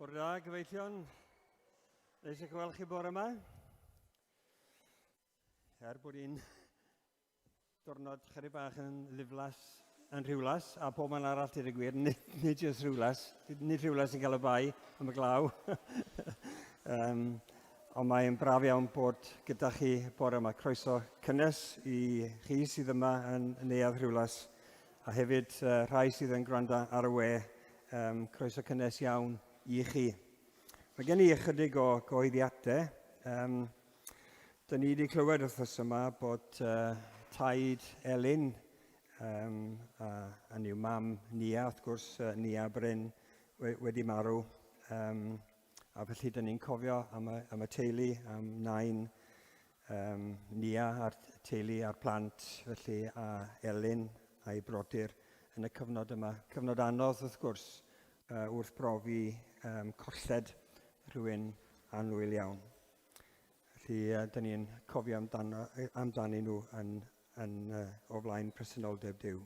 Bore da, gyfeillion. Neis eich gweld chi bore yma. Er bod hi'n diwrnod chydig bach yn ddiflas yn Rhiwlas, a pob man arall dweud y gwir, nid, nid jyst Rhiwlas, nid Rhiwlas sy'n cael y bai am y glaw. um, ond mae'n braf iawn bod gyda chi bore yma. Croeso cynnes i chi sydd yma yn Neuadd Rhiwlas, a hefyd uh, rhai sydd yn gwrando ar y we. Um, croeso cynnes iawn i chi. Mae gen i ychydig o gyhoeddiadau. Um, Dyn ni wedi clywed wythnos yma bod uh, taid Elin, um, a, a niw mam Nia, wrth gwrs, uh, Nia Bryn, we, wedi marw. Um, a felly dyn ni'n cofio am y, am y teulu, am nain um, Nia a'r teulu a'r plant, felly a Elin a'i brodyr yn y cyfnod yma. Cyfnod anodd, wrth gwrs, uh, wrth brofi um, colled rhywun annwyl iawn. Felly, uh, dyn ni'n cofio amdano, amdanyn nhw yn, yn, uh, o flaen presenoldeb Duw.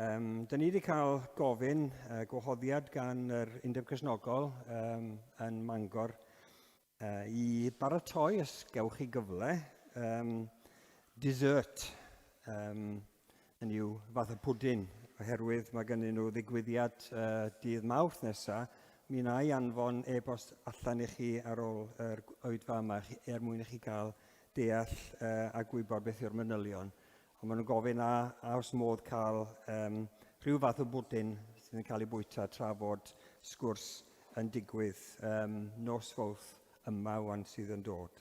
Um, dyn ni wedi cael gofyn uh, gwahoddiad gan yr Undeb Cristnogol um, yn Mangor uh, i baratoi, os gewch chi gyfle, um, dessert um, yn yw fath o pwdin, oherwydd mae gennyn nhw ddigwyddiad uh, dydd Mawrth nesaf, mi wna i anfon e-bost allan i chi ar ôl yr oedfa yma er mwyn i chi gael deall uh, a gwybod beth yw'r manylion. Ond maen nhw'n gofyn a, a oes modd cael um, rhyw fath o bwdin sydd yn cael ei bwyta tra fod sgwrs yn digwydd um, nos Fawrth yma wan sydd yn dod.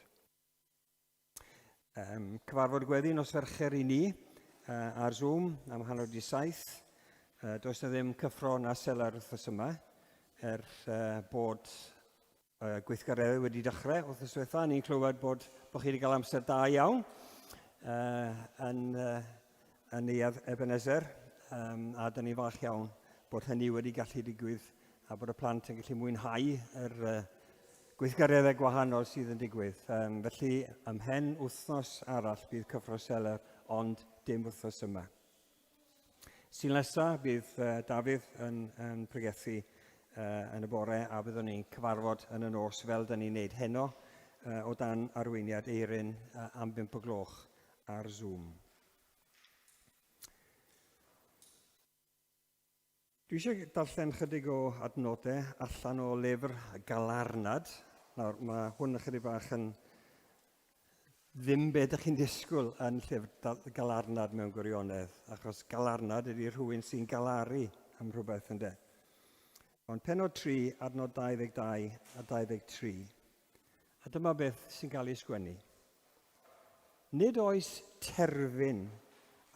Um, cyfarfod gweddi nos Fercher i ni uh, ar Zoom am 6:30. Uh, does na ddim cyffro na selar wythnos yma, er uh, bod uh, gweithgareddau wedi dechrau wythnos diwetha. Ni'n clywed bod, bod chi wedi cael amser da iawn uh, yn, uh, yn Neuadd Ebenezer, um, a dyn ni'n falch iawn bod hynny wedi gallu digwydd a bod y plant yn gallu mwynhau yr uh, gweithgareddau gwahanol sydd yn digwydd. Um, felly, ymhen wythnos arall bydd cyffro seler, ond dim wythnos yma. Sy'n nesa, bydd uh, Dafydd yn, yn pregethu uh, yn y bore a byddwn ni'n cyfarfod yn y nos fel dyn ni'n neud heno uh, o dan arweiniad Eirin uh, am 5 o gloch ar Zoom. Dwi eisiau darllen chydig o adnodau allan o lyfr Galarnad. Nawr, mae hwn ychydig bach yn ddim be ydych chi'n disgwyl yn llyfr Galarnad mewn gwirionedd, achos Galarnad ydy rhywun sy'n galaru am rhywbeth ynde. Ond penod 3, adnod 22 a 23. A dyma beth sy'n cael ei sgwennu. Nid oes terfyn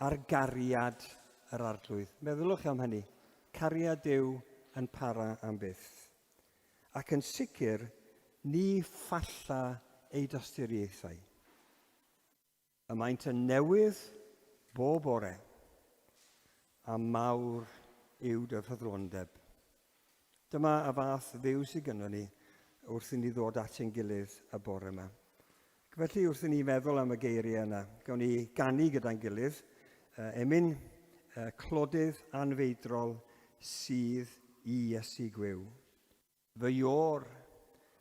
ar gariad yr Arglwydd. Meddyliwch am hynny. Cariad Duw yn para am byth. Ac yn sicr, ni phalla ei dosturiaethau. Y maent yn newydd bob bore, a mawr yw dy ffyddlondeb. Dyma y fath Dduw sydd gynnon ni wrth i ni ddod at ein gilydd y bore yma. Ac felly wrth i ni feddwl am y geiriau yna, gawn ni ganu gyda'n gilydd, uh, emyn uh, clodydd anfeidrol sydd i Iesu gwiw. Fy iôr,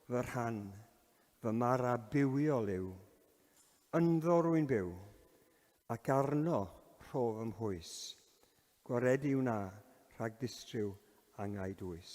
fy rhan, fy mara bywiol yw, Ynddo rwy'n byw, ac arno rhof fy mhwys, Gwaredu wna rhag distryw angau dwys.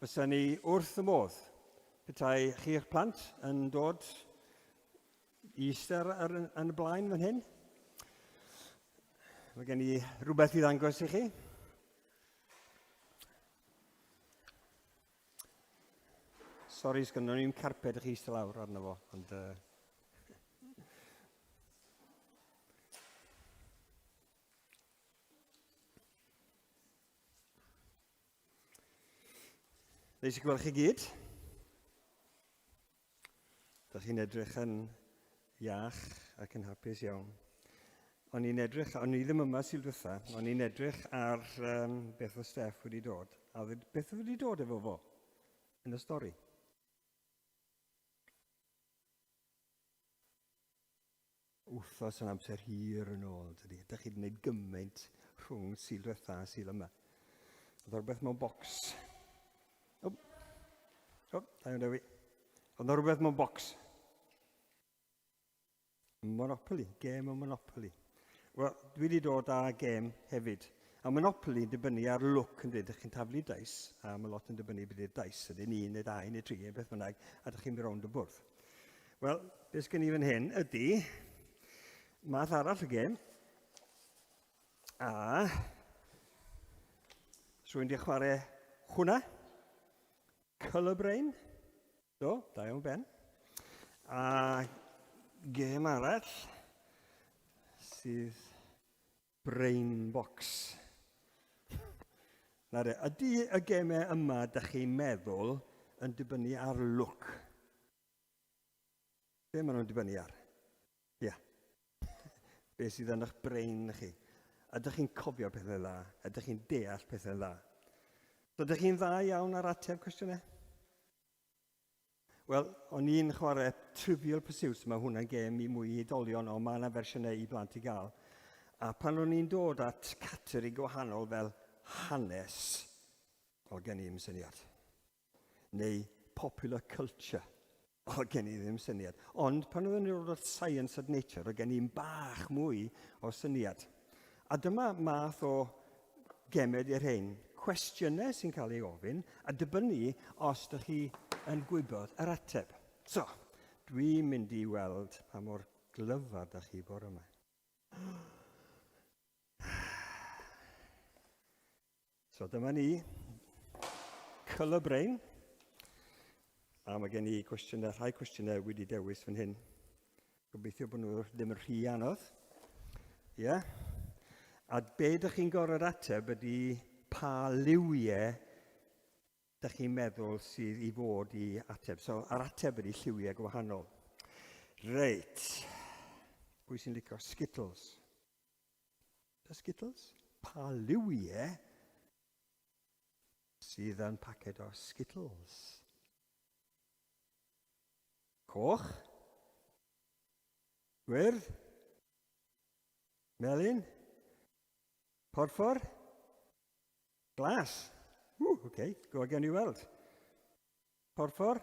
Fysa ni wrth y modd petai chi'ch plant yn dod i eistedd ar, yn y blaen fan hyn. Mae gen i rhywbeth i ddangos i chi. Sori, sgynnon ni'n carped i chi eistedd lawr arno fo, ond... Neis i gweld chi gyd. Dych chi'n edrych yn iach ac yn hapus iawn. O'n i'n edrych, o'n i ddim yma sy'n dwytha, o'n i'n edrych ar um, beth o Steff wedi dod. A beth oedd wedi dod efo fo yn y stori? Wythnos yn amser hir yn ôl, dydy. Ydych chi wedi gwneud gymaint rhwng Sul diwetha a Sul yma. Oedd rhywbeth mewn bocs. O, o, da iawn Dewi. Oedd rhywbeth mewn bocs. Monopoly, gêm o Monopoly. Wel, dwi wedi dod â gêm hefyd. A Monopoly yn dibynnu ar lwc yn dweud, ydych chi'n taflu dice, a mae lot yn dibynnu beth yw'r dice, ydy'n un neu dau neu tri, neu beth bynnag, a ydych chi'n mynd rownd y bwrdd. Wel, beth sgen i fan hyn ydy math arall y gêm. A rwy'n di chwarae hwnna. Colour Brain. Do, da iawn Ben. A gêm arall sydd Brain Box. Na de, ydy y gemau yma dych chi'n meddwl yn dibynnu ar lwc? Be maen nhw'n dibynnu ar? Ia. Yeah. Be sydd yn eich brain chi? Ydych chi'n cofio pethau dda? Ydych chi'n deall pethau dda? So, ydych chi'n dda iawn ar ateb cwestiynau? Wel, o'n i'n chwarae Trivial Pursuit, mae hwnna'n gêm i mwy i oedolion, ond mae yna fersiynau i blant i gael. A pan o'n i'n dod at categori gwahanol fel hanes, oedd gen i ddim syniad. Neu popular culture, oedd gen i ddim syniad. Ond pan oeddwn i'n dod at science and nature, oedd gen i'n bach mwy o syniad. A dyma math o gemed i'r rhain. Cwestiynau sy'n cael ei ofyn a dibynnu os ydych chi yn gwybod yr ateb. So, dwi'n mynd i weld pa mor glyfar da chi bore yma. So dyma ni, Colour Brain. A mae gen i cwestiynau, rhai cwestiynau wedi dewis fan hyn. Gobeithio bod nhw ddim yn rhy anodd. Ie. Yeah. A be ydych chi'n gorfod ateb ydy pa liwiau ydych chi'n meddwl sydd i fod i ateb. So, a'r ateb ydy lliwiau gwahanol. Reit. Pwy sy'n licio Skittles? Da Skittles? Pa liwiau sydd yn paced o Skittles? Coch. Gwyrdd. Melyn. Porffor. Glas. Ww, oce, okay. go gen i weld. Porffor,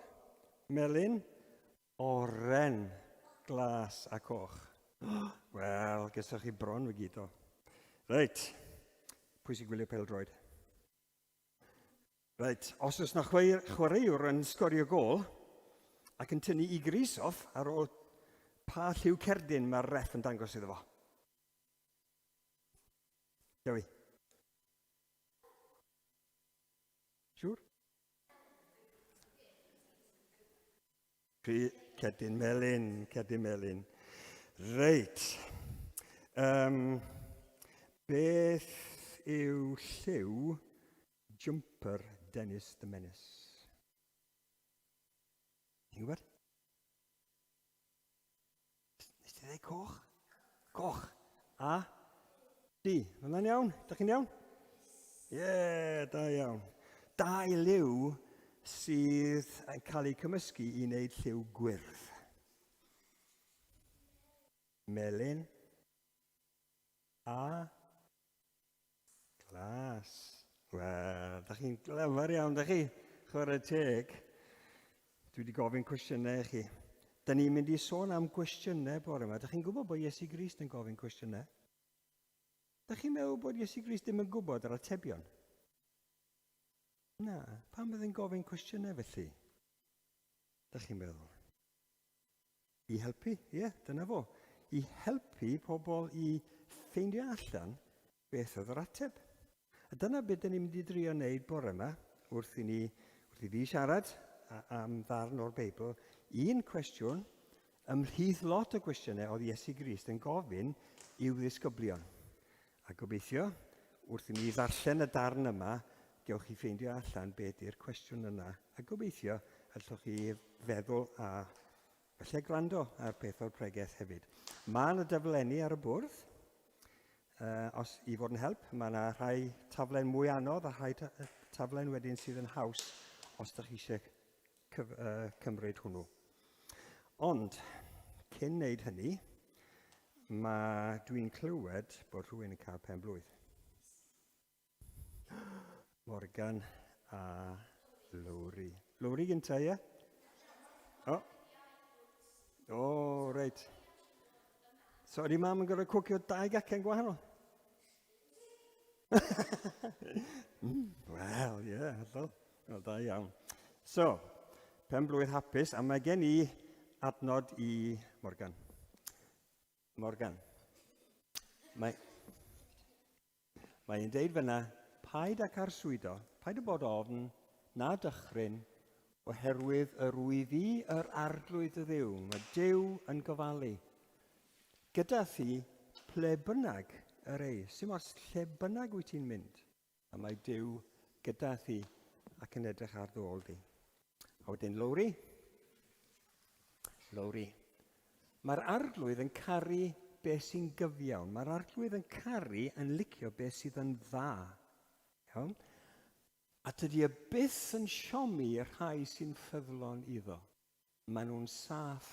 melyn, oren, glas a coch. Wel, gesoch chi bron fy gyd o. Reit, pwy sy'n gwylio pêl-droed? Reit, os oes na chwaraewr yn sgorio gôl ac yn tynnu i gris off ar ôl pa lliw cerdyn mae'r ref yn dangos iddo fo? Dewi. Siwr? Pri, cerdyn melyn, cerdyn melyn. Reit. Um, beth yw lliw Jumper Dennis the Menace. Ti'n gwybod? Nes ti ddweud coch? Coch. A? D. Mae hwnna'n iawn? Dych chi'n iawn? Ie, yeah, da iawn. Dau liw sydd yn cael eu cymysgu i wneud lliw gwyrdd. Melyn a Glas. Wel, da chi'n glyfar iawn, da chi? Chwarae teg. Dwi wedi gofyn cwestiynau i chi. Da ni'n mynd i sôn am gwestiynau bore yma. Da chi'n gwybod bod Iesu Grist yn gofyn cwestiynau? Da chi'n meddwl bod Iesu Grist ddim yn gwybod yr atebion? Na, pam bydd yn gofyn cwestiynau felly? Dych chi'n meddwl? I helpu, ie, yeah, dyna fo. I helpu pobl i ffeindio allan beth oedd yr ateb. A dyna beth dyn ni'n mynd i drio wneud bore yma, wrth i ni, wrth i fi siarad am ddarn o'r Beibl. Un cwestiwn, ymhlith lot o gwestiynau oedd Iesu Grist yn gofyn i'w ddisgyblion. A gobeithio, wrth i ni ddarllen y darn yma, gewch chi ffeindio allan be ydy'r cwestiwn yna. A gobeithio, allwch chi feddwl a falle gwrando ar peth o'r pregeth hefyd. Mae yna daflenni ar y bwrdd. Os i fod yn help, mae yna rhai taflen mwy anodd a rhai ta taflen wedyn sydd yn haws os ydych chi eisiau cyf cymryd hwnnw. Ond, cyn wneud hynny, mae dwi'n clywed bod rhywun yn cael pen blwydd. Morgan a Lowri. Lowri gynta, ie? O. O, reit. So, ydy mam yn gorfod cwcio dau gacen gwahanol? Wel, ie, yeah, hollol. Wel, da iawn. So, pen blwydd hapus, a mae gen i adnod i Morgan. Morgan. Mae, mae'n deud fyna, paid ac arswydo, paid y bod ofn, na dychryn, oherwydd yr wyf i yr arglwydd y ddiw. Mae Duw yn gofalu. Gyda thi, ple bynnag yr ei. Sim ots lle bynnag wyt ti'n mynd. A mae Duw gyda thi ac yn edrych ar dy ôl di. A wedyn Lowri. Lowri. Mae'r arglwydd yn caru beth sy'n gyfiawn. Mae'r arglwydd yn caru yn licio beth sydd yn dda. Iawn? A tydi e byth yn siomi y rhai sy'n ffyddlon iddo. Maen nhw'n saff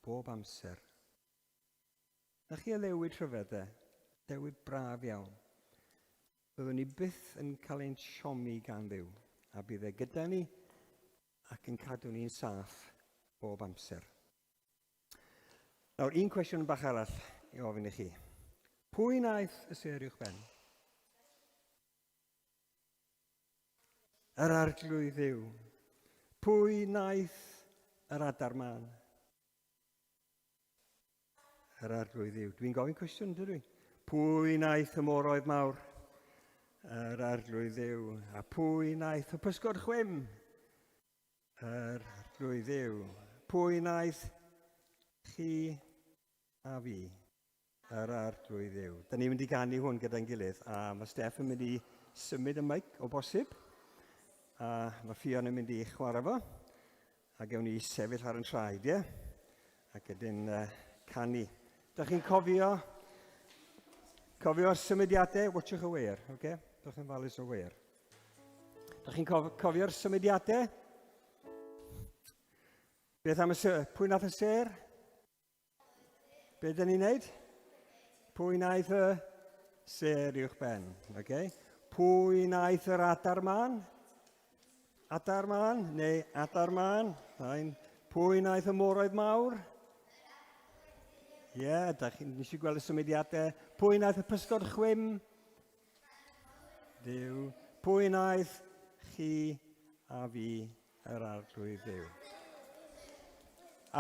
bob amser. Na chi addewid rhyfedd de? Addewid braf iawn. Byddwn ni byth yn cael ein siomi gan Dduw, a bydd e gyda ni ac yn cadw ni'n saff bob amser. Nawr, un cwestiwn bach arall i ofyn i chi. Pwy wnaeth y sêr uwch ben? Yr arglwydd Dduw. Pwy wnaeth yr adar mân? Yr arglwydd yw. Dwi'n gofyn cwestiwn, dydw i? Pwy wnaeth y moroedd mawr? Yr arglwydd yw. A pwy wnaeth y pysgod chwim? Yr arglwydd yw. Pwy wnaeth chi a fi? Yr arglwydd yw. Da ni'n mynd i ganu hwn gyda'n gilydd, a mae Steff yn mynd i symud y mic o bosib, a mae Ffion yn mynd i chwarae fo, a gewn ni sefyll ar yn traed, ie? Ac ydyn canu. Da chi'n cofio, cofio'r symudiadau? Watchwch y weier, oce? Okay? Dych chi'n falus o weier. Da chi'n cof cofio'r symudiadau? Beth am y sêr? Pwy nath y sêr? Be dyn ni'n neud? Pwy wnaeth y sêr uwch ben? Okay. Pwy wnaeth yr adar man? Adar man neu adar man? Fine. Pwy wnaeth y moroedd mawr? Ie, yeah, da chi'n nes i gweld y symudiadau. Pwy wnaeth y pysgod chwim? Dduw. Pwy wnaeth chi a fi Yr arglwydd Dduw.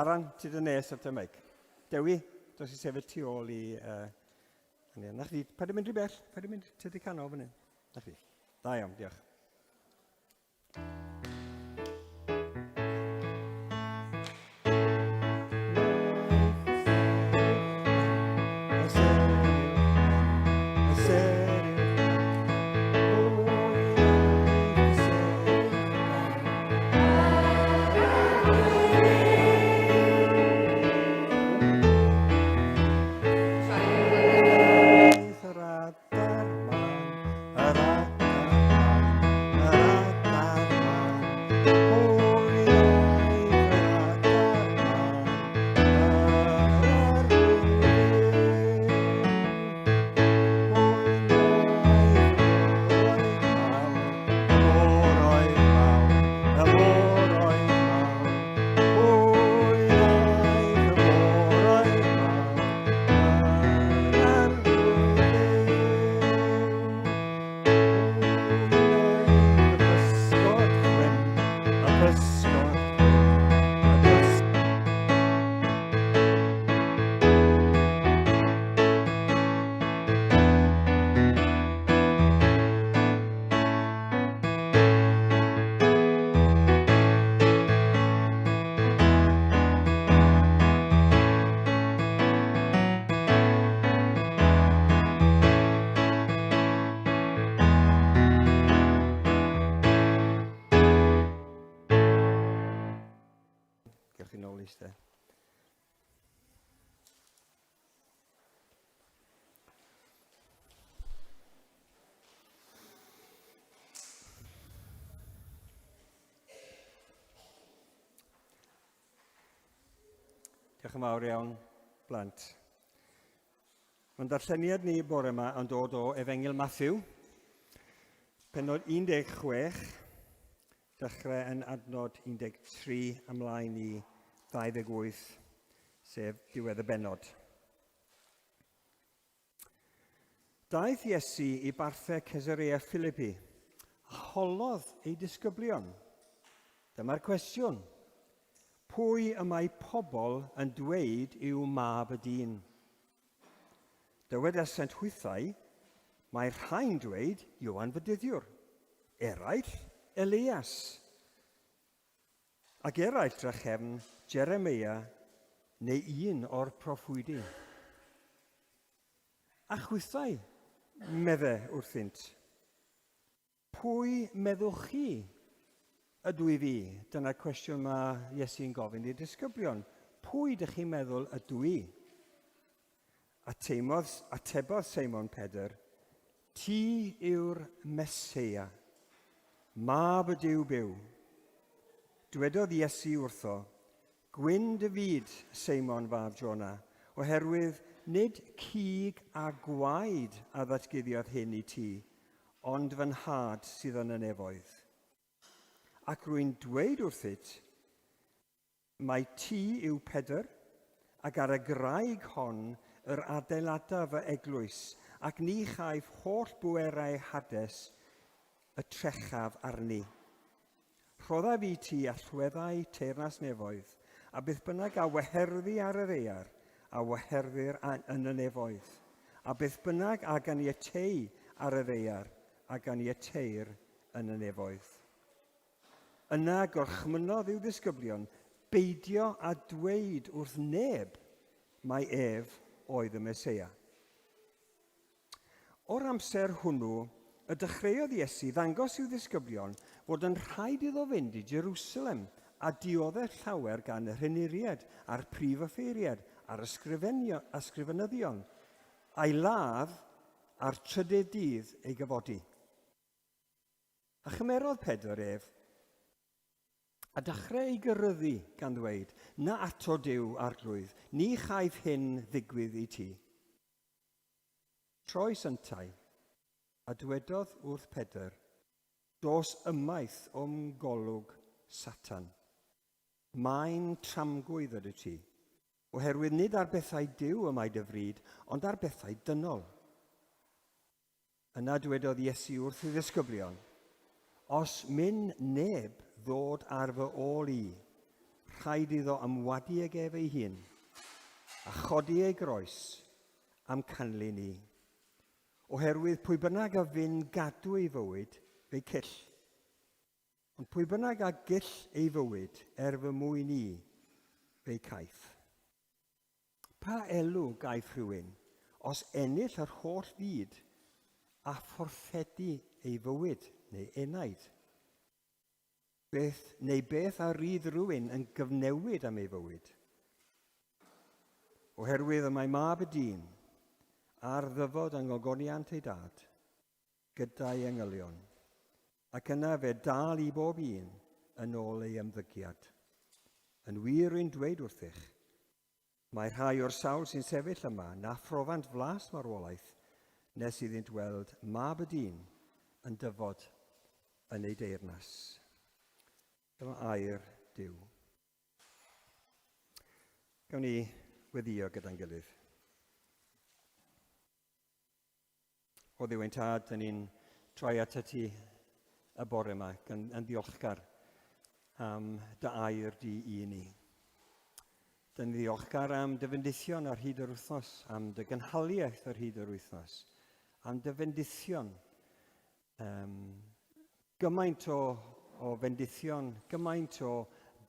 Aran, ti dy nes at y meic. Dewi, dos i sefyll tu ôl i... Uh, na chdi, paid mynd rhy bell, paid mynd, ti di canol fan hyn. Na chdi. Da iawn, diolch. Diolch yn fawr iawn, blant. Mae'n darlleniad ni bore yma yn dod o Efengyl Matthew, penod 16, dechrau yn adnod 13 ymlaen i 28, sef diwedd y benod. Daeth Iesu i barthau Cesarea Philippi a holodd ei disgyblion. Dyma'r cwestiwn. Pwy y mae pobl yn dweud yw mab y dyn? Dywedasent hwythau, mae rhai'n dweud Ioan Fydyddiwr, eraill Elias, Ac eraill drachefn, Jeremeia neu un o'r proffwydi. A chwithau, medde wrthynt, pwy meddwch chi ydw i fi? Dyna'r cwestiwn mae Iesu'n gofyn i'r disgyblion. Pwy dych chi'n meddwl ydw i? Atemodd, atebodd Seimon Pedr, Ti yw'r Meseia, Mab y Duw byw. Dwedodd Iesu wrtho, Gwyn dy fyd, Seimon fab Jona, oherwydd nid cig a gwaed a ddatguddiodd hyn i ti, ond fy nhad sydd yn y nefoedd. Ac rwy'n dweud wrthyt, Mai ti yw Pedr, ac ar y graig hon yr adeiladaf fy eglwys, ac ni chaiff holl bwerau Hades y trechaf arni. Rhoddaf i ti allweddau teyrnas nefoedd, a beth bynnag a waherddi ar y ddaear, a waherddir yn y nefoedd, a beth bynnag a ganiatei ar y ddaear, a ganiateir yn y nefoedd. Yna gorchmynnodd i'w ddisgyblion beidio â dweud wrth neb mai ef oedd y Meseia. O'r amser hwnnw y dechreuodd Iesu ddangos i'w ddisgyblion fod yn rhaid iddo fynd i Jerusalem a dioddef llawer gan yr henuriaid a'r prif offeiriaid a'r ysgrifenyddion, a'i ladd a'r trydydd dydd ei gyfodi. A chymerodd Pedr ef, a dechrau ei gyryddu, gan ddweud, Na ato Duw, arglwydd, ni chaiff hyn ddigwydd i ti. Troes yntau, a dwedodd wrth Pedr, Dos ymaith o'm golwg, Satan. Mae'n tramgwydd ydw ti, oherwydd nid ar bethau Duw y mae dy fryd, ond ar bethau dynol. Yna dwedodd Iesu wrth ei ddisgyblion, Os myn neb ddod ar fy ôl i, rhaid iddo ymwadu ag ef ei hun, a chodi ei groes a'm canlyn i. Oherwydd pwy bynnag a fyn gadw ei fywyd, fe'i cyll. Ond pwy bynnag a gyll ei fywyd er fy mwyn i, fe'i caiff. Pa elw gaiff rhywun os ennill yr holl fyd a fforffedu ei fywyd neu enaid? Beth neu beth a rydd rhywun yn gyfnewid am ei fywyd? Oherwydd y mae mab y dyn ar ddyfod yng ngogoniant ei dad gyda'i angylion, ac yna fe dâl i bob un yn ôl ei ymddygiad. Yn wir rwy'n dweud wrthych, Mae rhai o'r sawl sy'n sefyll yma na phrofant flas marwolaeth nes iddynt weld Mab y Dyn yn dyfod yn ei deyrnas. Dyma air Duw. Gawn ni weddio gyda'n gilydd. O Dduw ein Tad, dyn ni'n troi at ti y bore yma gan, yn ddiolchgar am dy air di i ni. Dyn ni'n ddiolchgar am dy fendithion ar hyd yr wythnos, am dy gynhaliaeth ar hyd yr wythnos, am dy fendithion. Um, gymaint o, o fendithion, gymaint o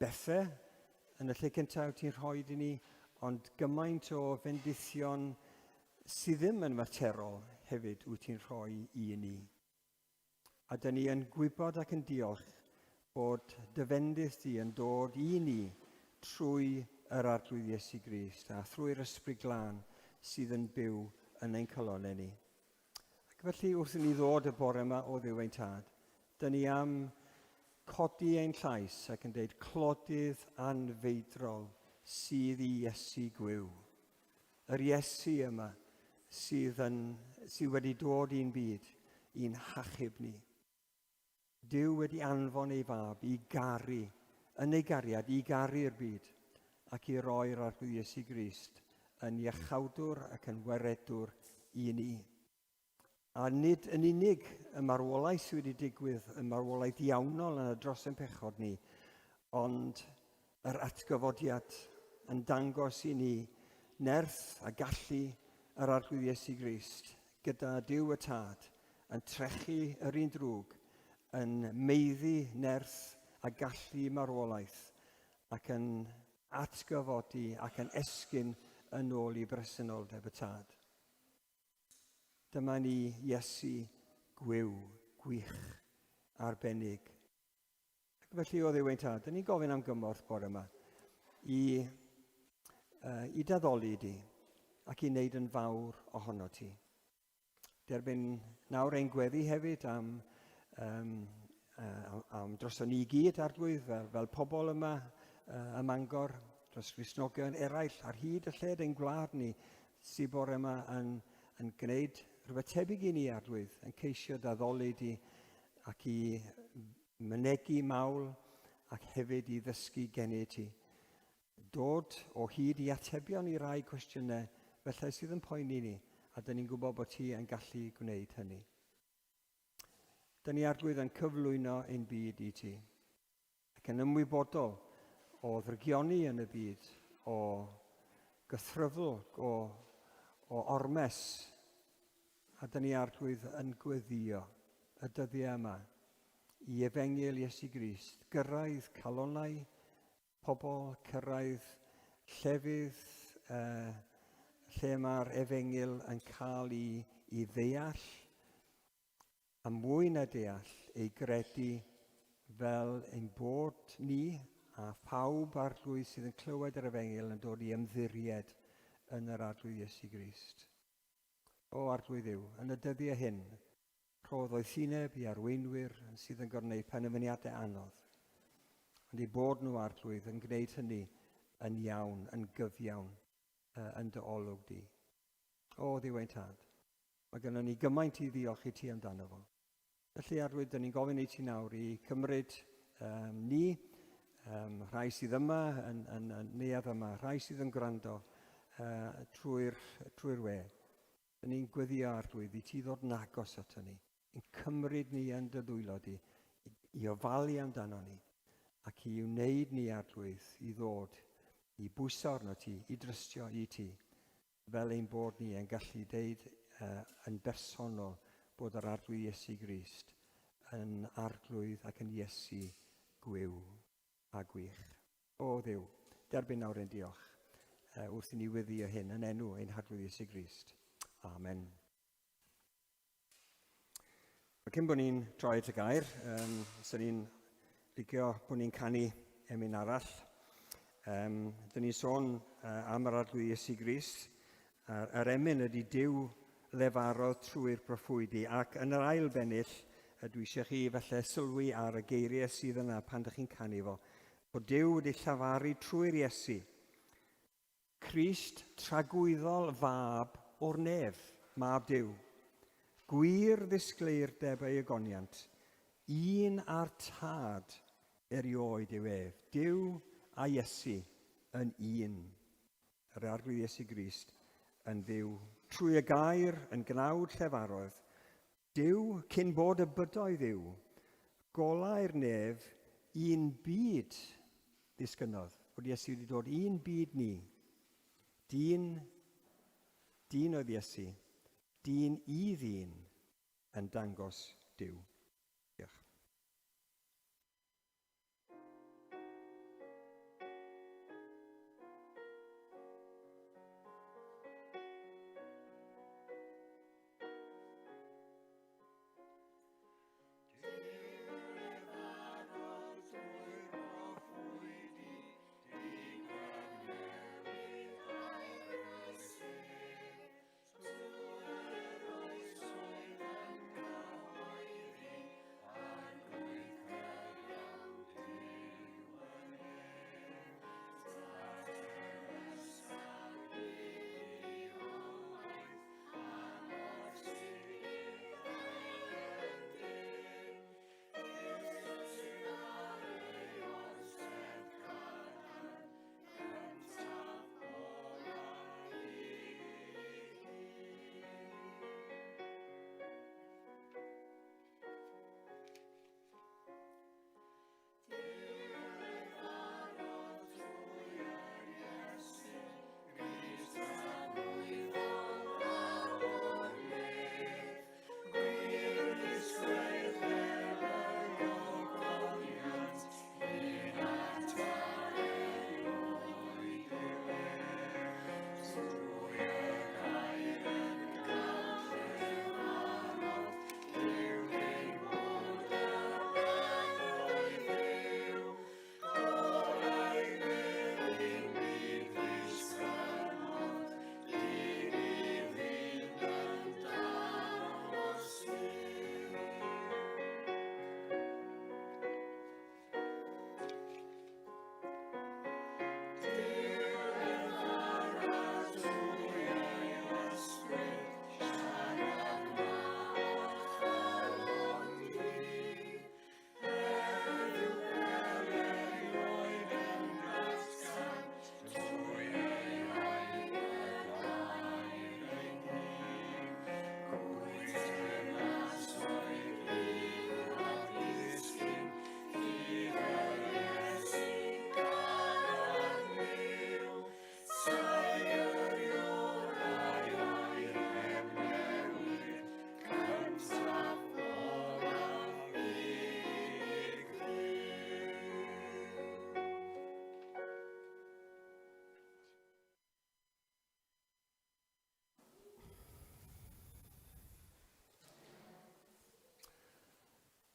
bethau yn y lle cyntaf wyt ti'n rhoi i ni, ond gymaint o fendithion sydd ddim yn faterol hefyd wyt ti'n rhoi i ni. A dyn ni yn gwybod ac yn diolch bod dy fendith di yn dod i ni trwy yr Arglwydd Iesu Grist a thrwy'r Ysbryd Glân sydd yn byw yn ein calonnau ni. Ac felly wrth i ni ddod y bore yma o Dduw ein Tad, dyn ni am codi ein llais ac yn dweud clodydd anfeidrol sydd i Iesu gwiw. Yr Iesu yma sydd, yn, sydd wedi dod i'n byd, i'n hachub ni. Duw wedi anfon ei fab i garu, yn ei gariad, i garu'r byd, ac i roi'r Arglwydd Iesu Grist yn iachawdwr ac yn waredwr i ni. A nid yn unig y marwolaeth sydd wedi digwydd, y marwolaeth iawnol yna dros ein pechod ni, ond yr atgyfodiad yn dangos i ni nerth a gallu yr Arglwydd Iesu Grist gyda Duw y Tad yn trechu yr un drwg, yn meiddi nerth a gallu marwolaeth ac yn atgyfodi ac yn esgyn yn ôl i bresenoldeb y Tad. Dyma ni Iesu gwiw, gwych, arbennig. Ac felly o Dduw ein Tad, dyn ni'n gofyn am gymorth bore yma i, uh, i daddoli di ac i wneud yn fawr ohono ti. Derbyn nawr ein gweddi hefyd am, um, uh, am droson ni gyd, Arglwydd, fel, fel pobl yma uh, ym Mangor, dros Gristnogion eraill ar hyd y lled ein gwlad ni sydd bore yma yn, yn gwneud rhywbeth tebyg i ni, Arglwydd, yn ceisio daddoli di ac i mynegi mawl ac hefyd i ddysgu gennyt ti. Dod o hyd i atebion i rai cwestiynau felly sydd yn poeni ni, a dyn ni'n gwybod bod ti yn gallu gwneud hynny. Dyn ni Arglwydd yn cyflwyno ein byd i ti, ac yn ymwybodol o ddrygioni yn y byd, o gythryfl, o, o ormes, a dyn ni Arglwydd yn gweddio y dyddiau yma i efengyl Iesu Grist gyrraedd calonnau pobl, cyrraedd llefydd uh, lle mae'r efengyl yn cael ei, ei ddeall, a mwy na deall, ei gredu fel ein bod ni a phawb arglwydd sydd yn clywed yr efengyl yn dod i ymddiried yn yr Arglwydd Iesu Grist. O Arglwydd Dduw, yn y dyddiau hyn, Rho ddoethineb i arweinwyr sydd yn gorwneud penderfyniadau anodd, ond eu bod nhw, Arglwydd, yn gwneud hynny yn iawn, yn gyfiawn, yn dy olwg di. O, Dduw ein Tad, mae gennym ni gymaint i ddiolch i ti amdano fo. Felly, Arglwydd, dyn ni'n gofyn i ti nawr i cymryd um, ni, um, rhai sydd yma yn, yn, yn neuadd yma, rhai sydd yn gwrando uh, trwy'r trwy we. Dyn ni'n gweddio, Arglwydd, i ti ddod yn agos ato ni, yn cymryd ni yn dy ddwylo di, i, i ofalu amdano ni, ac i wneud ni, Arglwydd, i ddod i bwyso arno ti, i drystio i ti, fel ein bod ni yn gallu deud uh, yn bersonol bod yr Arglwydd Iesu Grist yn Arglwydd ac yn Iesu gwiw a gwych. O Dduw, derbyn nawr ein diolch wrth i ni weddio hyn yn enw ein Harglwydd Iesu Grist. Amen. Cyn bod ni'n troi at y gair, um, swn i'n licio bod ni'n canu emyn arall. Um, dyn ni'n sôn uh, am yr Arglwydd Iesu Grist. Yr, yr emyn ydy Duw lefarodd trwy'r proffwydi, ac yn yr ail bennill, dwi eisiau chi falle sylwi ar y geiriau sydd yna pan ydych chi'n canu fo. Bod Duw wedi llafaru trwy'r Iesu, Crist tragwyddol fab o'r nef, mab Duw. Gwir ddisgleirdeb ei ogoniant, un â'r Tad erioed yw ef, Duw a Iesu yn un. Yr Arglwydd Iesu Grist yn Dduw. Trwy y gair yn gnawd llefarodd, Duw, cyn bod y bydoedd yw, golau'r nef, un byd ddisgynnodd, bod Iesu wedi dod un byd ni. Dyn, dyn oedd Iesu, dyn i ddyn yn dangos Duw. Diolch.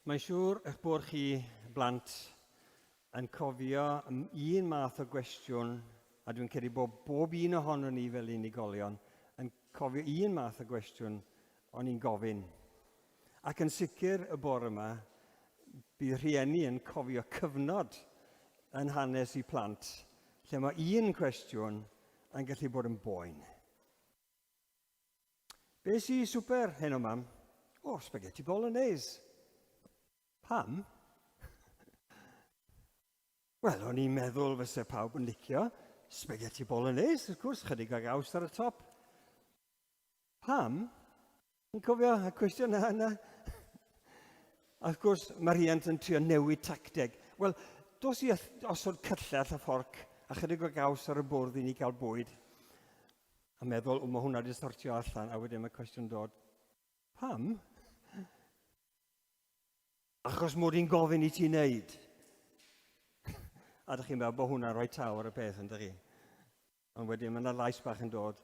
Mae'n siŵr eich bod chi blant yn cofio un math o gwestiwn, a dwi'n credu bod bob un ohonon ni fel unigolion yn cofio un math o gwestiwn o'n i'n gofyn. Ac yn sicr y bore yma, bydd rhieni yn cofio cyfnod yn hanes i plant lle mae un cwestiwn yn gallu bod yn boen. Be sy i swper heno, mam? O, spaghetti bolognese. Pam? Wel, o'n i'n meddwl fyse pawb yn licio spaghetti bolognese, wrth gwrs, chydig o gaws ar y top. Pam? Yn cofio y cwestiwn yna? yna? A wrth gwrs, mae rhiant yn trio newid tacteg. Wel, dos i osod cyllell a fforc a chydig o gaws ar y bwrdd i ni gael bwyd. A meddwl, o, mae hwnna wedi sortio allan, a wedyn mae cwestiwn dod, pam? Achos mod i'n gofyn i ti wneud. A ydych chi'n meddwl bod hwnna'n rhoi taw ar y peth, yn chi? Ond wedyn mae yna lais bach yn dod,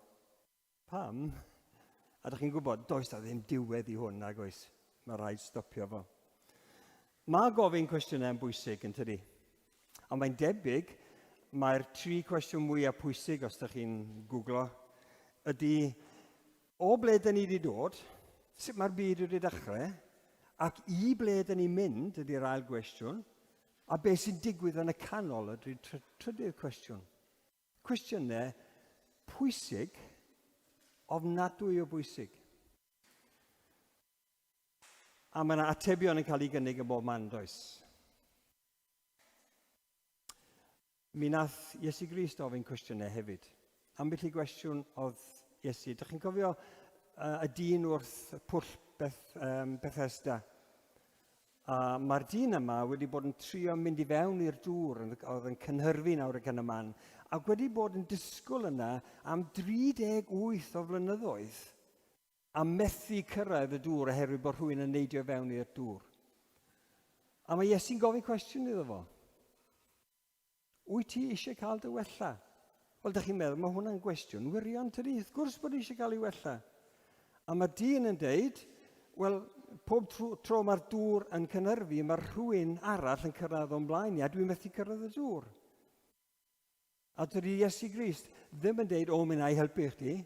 Pam? A dych chi'n gwybod, does da ddim diwedd i hwn, nag oes. Mae rhaid stopio fo. Mae gofyn cwestiynau yn bwysig, yn tydi? Ond mae'n debyg, mae'r tri cwestiwn mwyaf pwysig, os ydych chi'n googlo, ydy o ble dyn ni wedi dod, sut mae'r byd wedi dechrau, ac i ble dyn ni'n mynd ydy'r ail gwestiwn, a beth sy'n digwydd yn y canol ydy'r trydydd cwestiwn. Cwestiynau pwysig, ofnadwy o bwysig. A mae yna atebion yn cael ei gynnig yn bob man, does? Mi nath Iesu Grist ofyn cwestiynau hefyd. Ambell i gwestiwn oedd Iesu. Dych chi'n cofio uh, y dyn wrth pwll Beth, um, Bethesda? A mae'r dyn yma wedi bod yn trio mynd i fewn i'r dŵr, oedd yn cynhyrfu nawr ac yn y man, ac wedi bod yn disgwyl yna am 38 o flynyddoedd, a methu cyrraedd y dŵr oherwydd bod rhywun yn neidio fewn i'r dŵr. A mae Iesu'n gofyn cwestiwn iddo fo. Wyt ti eisiau cael dy wella? Wel, dych chi'n meddwl, mae hwnna'n gwestiwn wirion, tydi? Wrth gwrs bod eisiau cael ei wella. A mae dyn yn deud, wel, pob tro, tro mae'r dŵr yn cynhyrfu, mae rhywun arall yn cyrraedd o'n blaen i, a dwi'n methu cyrraedd y dŵr. A dydy Iesu Grist ddim yn deud, o, mi na i helpu chdi.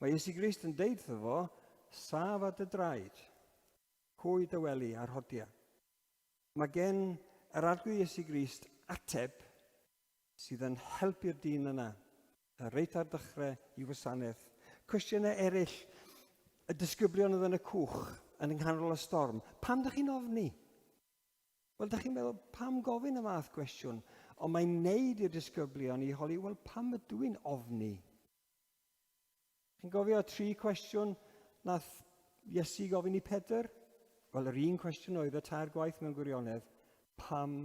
Mae Iesu Grist yn deud wrtho fo, saf ar dy draed, cwy dy wely a rhodia. Mae gen yr Arglwydd Iesu Grist ateb sydd yn helpu'r dyn yna, reit ar dechrau i wasanaeth. Cwestiynau eraill, y disgyblion oedd yn y cwch yn nghanol y storm. Pam ydych chi'n ofni? Wel, ydych chi'n meddwl, pam gofyn y fath gwestiwn? Ond mae'n neud i'r disgyblion i holi, wel, pam ydw i'n ofni? Chi'n gofio tri cwestiwn nath Iesu gofyn i Pedr? Wel, yr un cwestiwn oedd y tair gwaith mewn gwirionedd. Pam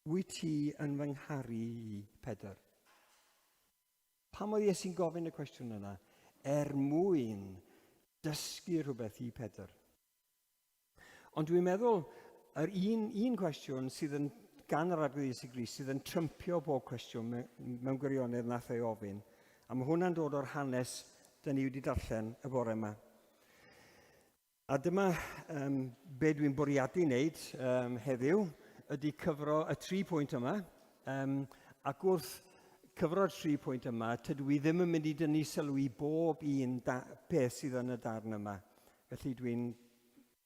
wyt ti yn fy ngharu i, Pedr? Pam oedd Iesu'n gofyn y cwestiwn yna? Er mwyn dysgu rhywbeth i Pedr. Ond dwi'n meddwl, yr un, un cwestiwn sydd yn gan yr Arglwydd Iesu Grist sydd yn trympio bob cwestiwn mewn gwirionedd nath ei ofyn, a mae hwnna'n dod o'r hanes dyn ni wedi darllen y bore yma. A dyma um, be dwi'n bwriadu wneud um, heddiw, ydy cyfro y tri pwynt yma. Um, ac wrth cyfro'r tri pwynt yma, tydw i ddim yn mynd i dynnu sylw i bob un peth sydd yn y darn yma. Felly dwi'n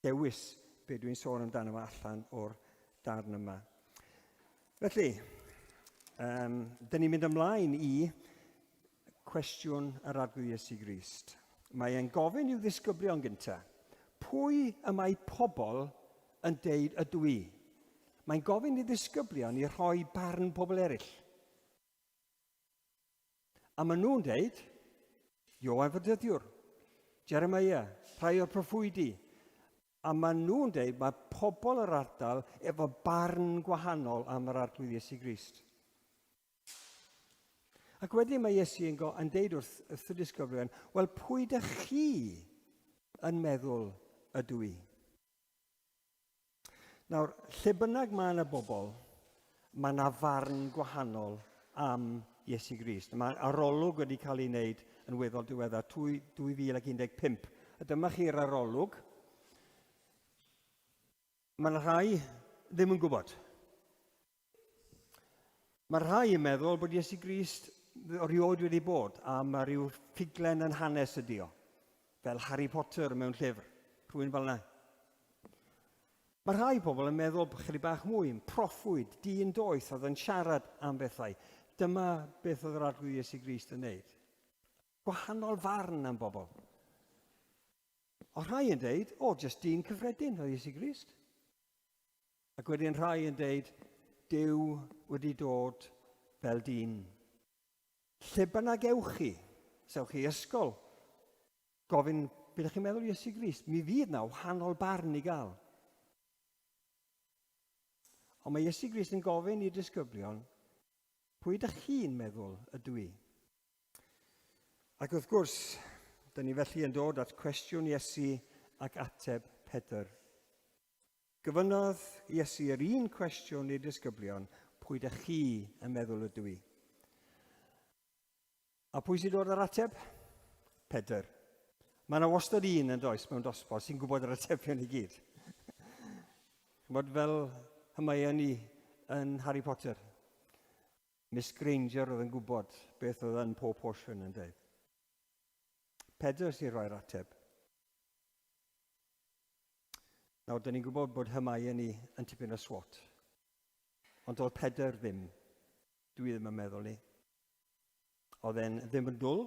dewis be dwi'n sôn amdano fo allan o'r darn yma. Felly, um, dyn ni'n mynd ymlaen i cwestiwn yr Arglwydd Iesu Grist. Mae e'n gofyn i'w ddisgyblion gyntaf, pwy y mae pobl yn deud ydw i? Mae'n gofyn i ddisgyblion i rhoi barn pobl eraill. A maen nhw'n deud, Ioan Fydyddiwr, Jeremiah, rhai o'r proffwydi. A maen nhw'n deud mae pobl yr ardal efo barn gwahanol am yr Arglwydd Iesu Grist. Ac wedyn mae Iesu yn, go, yn deud wrth, wrth y disgyblion, wel pwy dych chi yn meddwl ydw i? Nawr, lle bynnag mae yna bobl, mae yna farn gwahanol am Iesu Grist. Mae arolwg wedi cael ei wneud yn weddol diweddar, 2015. A dyma chi'r arolwg. Mae yna rhai ddim yn gwybod. Mae rhai yn meddwl bod Iesu Grist erioed wedi bod a mae rhyw ffuglen yn hanes ydi o. Fel Harry Potter mewn llyfr, rhywun fel yna. Mae rhai pobl yn meddwl bod chydig bach mwy yn proffwyd, dyn doeth oedd yn siarad am bethau. Dyma beth oedd yr Arglwydd Iesu Grist yn wneud. Gwahanol farn am bobl. O rhai yn deud, o, jyst dyn cyffredin oedd Iesu Grist. Ac wedyn rhai yn deud, Duw wedi dod fel dyn. Lle bynnag ewch chi, os ewch chi i ysgol, gofyn, beth ydych chi'n meddwl Iesu Grist? Mi fydd na wahanol barn i gael. Ond mae Iesu Grist yn gofyn i'r disgyblion, pwy ydych chi'n meddwl ydw i? Ac wrth gwrs, dyn ni felly yn dod at cwestiwn Iesu ac ateb Pedr. Gofynnodd Iesu yr un cwestiwn i'r disgyblion, pwy dych chi yn meddwl ydw i? A pwy sy'n dod â'r ateb? Pedr. Mae yna wastad un yn does mewn dosbarth sy'n gwybod yr atebion i gyd. Chymod fel Hermione yn Harry Potter. Miss Granger oedd yn gwybod beth oedd yn pob portion yn dweud. Pedr sy'n rhoi'r ateb. Nawr, dyn ni'n gwybod bod Hermione yn tipyn o swat. Ond oedd Pedr ddim. Dwi ddim yn meddwl ni. Oedd e'n ddim yn dwl,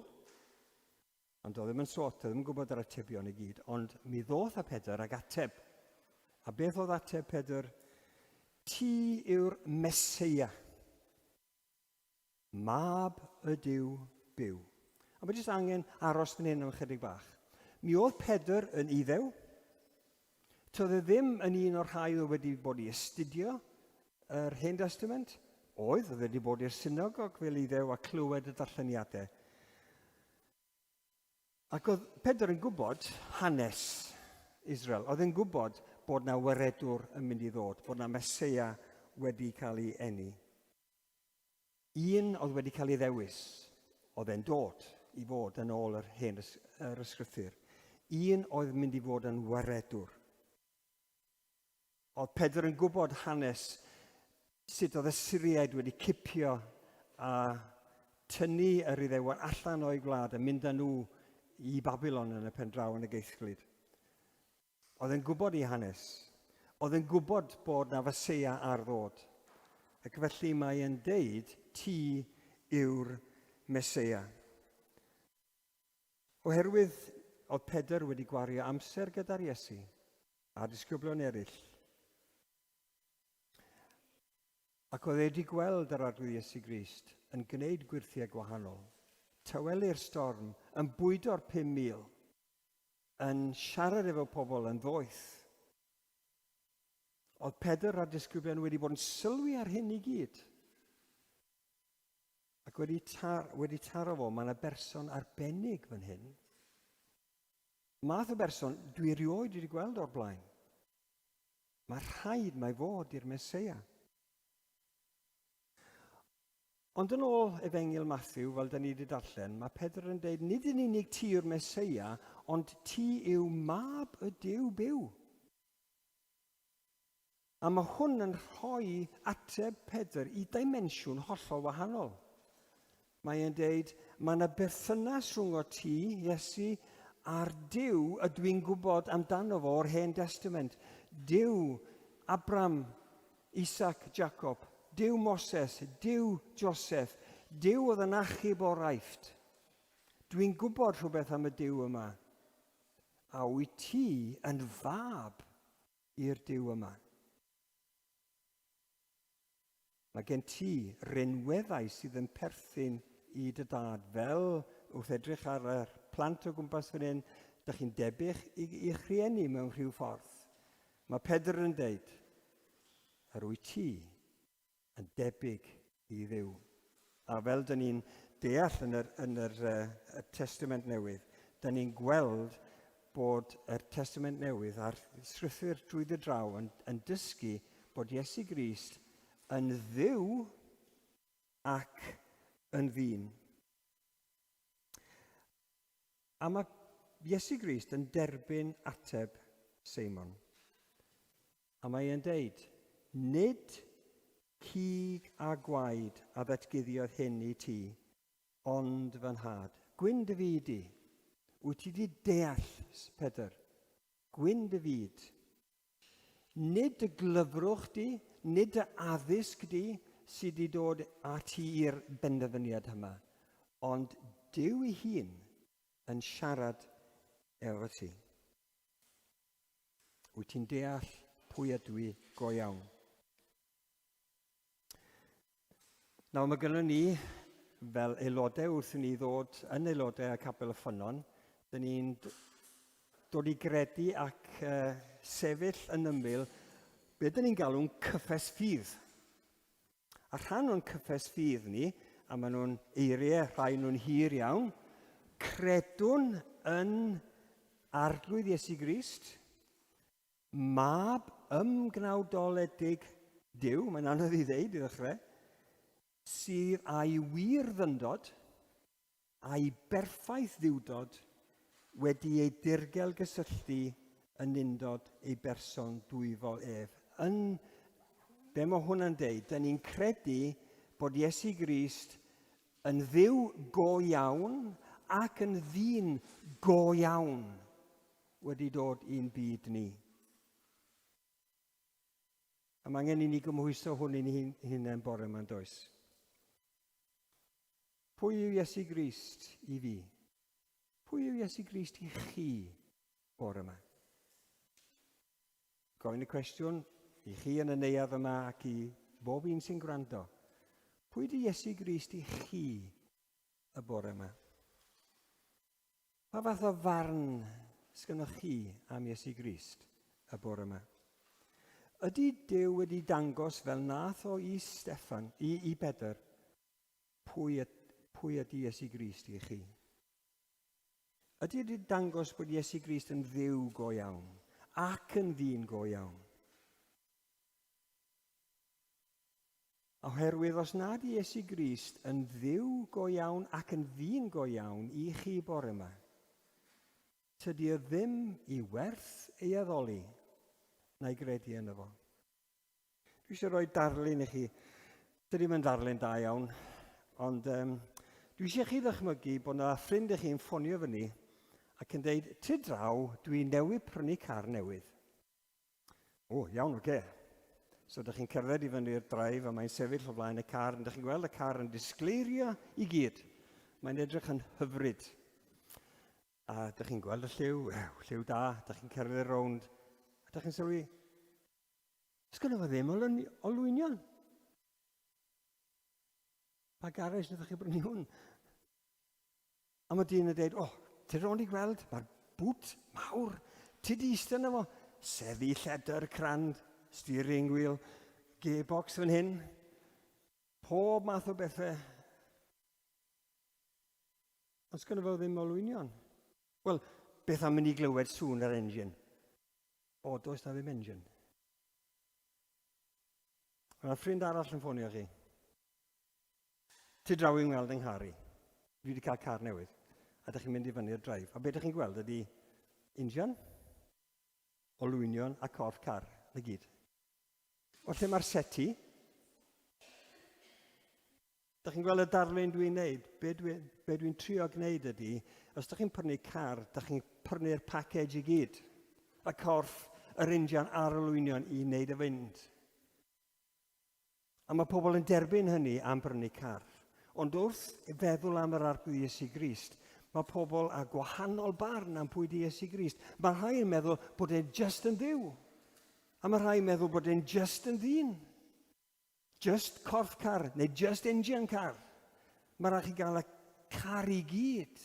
ond oedd ddim yn swat, oedd ddim yn gwybod yr atebion i gyd. Ond mi ddoth â Pedr ag ateb. A beth oedd ateb Pedr? Ti yw'r Meseia. Mab y Duw byw. A mae jyst angen aros fan hyn am ychydig bach. Mi oedd Pedr yn Iddew. Toedd e ddim yn un o'r rhai oedd wedi bod i astudio yr Hen Testament. Oedd, oedd wedi bod i'r synagog fel Iddew a clywed y darlleniadau. Ac oedd Pedr yn gwybod hanes Israel. Oedd yn gwybod bod na waredwr yn mynd i ddod, bod na Meseia wedi cael ei eni. Un oedd wedi cael ei ddewis, oedd e'n dod i fod yn ôl yr hen yr ysgrythur. Un oedd mynd i fod yn waredwr. Oedd Pedr yn gwybod hanes sut oedd y Syriaid wedi cipio a tynnu yr Iddewon allan o'i gwlad a mynd â nhw i Babilon yn y pen draw yn y geithglyd. Oedd e'n gwybod ei hanes. Oedd e'n gwybod bod na Faseia ar ddod. Ac felly mae e'n deud, ti yw'r Meseia. Oherwydd oedd Pedr wedi gwario amser gyda'r Iesu a disgyblion eraill. Ac oedd e wedi gweld yr Arglwydd Iesu Grist yn gwneud gwyrthiau gwahanol, tawelu'r storm, yn bwydo'r 5,000, yn siarad efo pobl yn ddoeth. Oedd Pedr a'r disgyblion wedi bod yn sylwi ar hyn i gyd. Ac wedi, tar, wedi taro fo, mae yna berson arbennig fan hyn. Math o berson dwi erioed wedi gweld o'r blaen. Mae rhaid mae fod i'r Meseia. Ond yn ôl Efengyl Mathew, fel da ni wedi darllen, mae Pedr yn dweud, nid yn unig ti yw'r Meseia, ond ti yw mab y Duw byw. A mae hwn yn rhoi ateb Pedr i dimensiwn hollol wahanol. Mae e'n deud, mae yna berthynas rhwng o ti, Iesu, a'r Duw ydw i'n gwybod amdano fo o'r Hen Testament. Duw Abram, Isaac, Jacob, Duw Moses, Duw Joseph, Duw oedd yn achub o'r Aifft. Dwi'n gwybod rhywbeth am y Duw yma. A wyt ti yn fab i'r Duw yma? Mae gen ti rinweddau sydd yn perthyn i dy dad, fel wrth edrych ar y plant o gwmpas fan hyn, dych chi'n debyg i'ch rhieni mewn rhyw ffordd. Mae Pedr yn deud, yr wyt ti yn debyg i Dduw. A fel dyn ni'n deall yn yr, yn yr, uh, y Testament Newydd, dyn ni'n gweld bod yr Testament Newydd a'r Sgrythur drwyddo draw yn, yn dysgu bod Iesu Grist yn Dduw ac yn ddyn. A mae Iesu Grist yn derbyn ateb Seimon. A mae e'n deud, nid cig a gwaed a ddatguddiodd hyn i ti, ond fy nhad. Gwyn dy fyd i. Wyt ti wedi deall, Pedr? Gwyn dy fyd. Nid dy glyfrwch di, nid dy addysg di sydd wedi dod â ti i'r benderfyniad yma, ond Duw ei hun yn siarad efo ti. Wyt ti'n deall pwy ydw i go iawn? Nawr mae gennym ni, fel aelodau wrth i ni ddod yn aelodau a Capel y Ffynnon, dyn ni'n dod i gredu ac uh, sefyll yn ymyl be dyn ni'n galw'n cyffes ffydd. A rhan o'n cyffes ffydd ni, a maen nhw'n eiriau, rhai nhw'n hir iawn, credwn yn Arglwydd Iesu Grist, Mab ymgnawdoledig Duw, mae'n anodd i ddeud i ddechrau, sydd â'i wir ddyndod, a'i berffaith dduwdod wedi ei dirgel gysylltu yn undod ei berson dwyfol ef. Yn be mae hwnna'n deud? Dyn ni'n credu bod Iesu Grist yn Dduw go iawn ac yn ddyn go iawn wedi dod i'n byd ni. A mae angen i ni gymhwyso hwn i'n hunain bore yma, does? Pwy yw Iesu Grist i fi? Pwy yw Iesu Grist i chi bore yma? Gofyn y cwestiwn i chi yn y neuadd yma ac i bob un sy'n gwrando. Pwy ydy Iesu Grist i chi y bore yma? Pa fath o farn sgynnoch chi am Iesu Grist y bore yma? Ydy Duw wedi dangos fel nath o i Steffan, i, i Bedr, pwy, pwy ydy Iesu Grist i chi? Ydy wedi dangos bod Iesu Grist yn Dduw go iawn ac yn ddyn go iawn? Oherwydd os nad Iesu Grist yn Dduw go iawn ac yn ddyn go iawn i chi bore yma, tydi o ddim i werth ei addoli na'i gredu yno fo. Dwi eisiau rhoi darlun i chi. Dydy ddim yn ddarlun da iawn, ond um, dwi eisiau chi ddychmygu bod yna ffrind i chi'n ffonio fyny ac yn dweud, ty draw, dwi newydd prynu car newydd. O, iawn, oce. Okay. So, ydych chi'n cerdded i fyny'r drive a mae'n sefyll o flaen y car, ydych chi'n gweld y car yn disgleirio i gyd. Mae'n edrych yn hyfryd. A ydych chi'n gweld y lliw, ew, lliw da, ydych chi'n cerdded rownd, a ydych chi'n sylwi, sgynno fo ddim olwynion. Pa garej wnaethoch chi brynu hwn? A mae dyn yn dweud, o, oh, ti rownd i gweld, mae'r bwt mawr, ti di eistedd yna fo, seddi lledr, crand, steering wheel, gearbox fan hyn, pob math o bethau. Ond sgynno fo ddim olwynion. Wel, beth am mynd i glywed sŵn yr engine? O, does na ddim engine. Mae ffrind arall yn ffonio chi. Ti draw i'n weld yng nghar i. Dwi wedi cael car newydd. A dych chi'n mynd i fyny'r drive. A be dych chi'n gweld ydy injan, olwynion a corff car. Na gyd. O lle mae'r seti? Dych chi'n gweld y darlun dwi'n neud? Be dwi'n be dwi trio gwneud ydy, os dych chi'n prynu car, dych chi'n prynu'r package i gyd. Y corff, yr injan a'r olwynion i wneud y fynd. A mae pobl yn derbyn hynny am brynu car. Ond wrth feddwl am yr Arglwydd Iesu Grist, mae pobl â gwahanol barn am pwy di Iesu Grist. Mae rhai yn meddwl bod e'n just yn ddiw. A mae rhai yn meddwl bod e'n just yn ddyn. Just corff car, neu just engine car. Mae rhaid chi gael y car i gyd.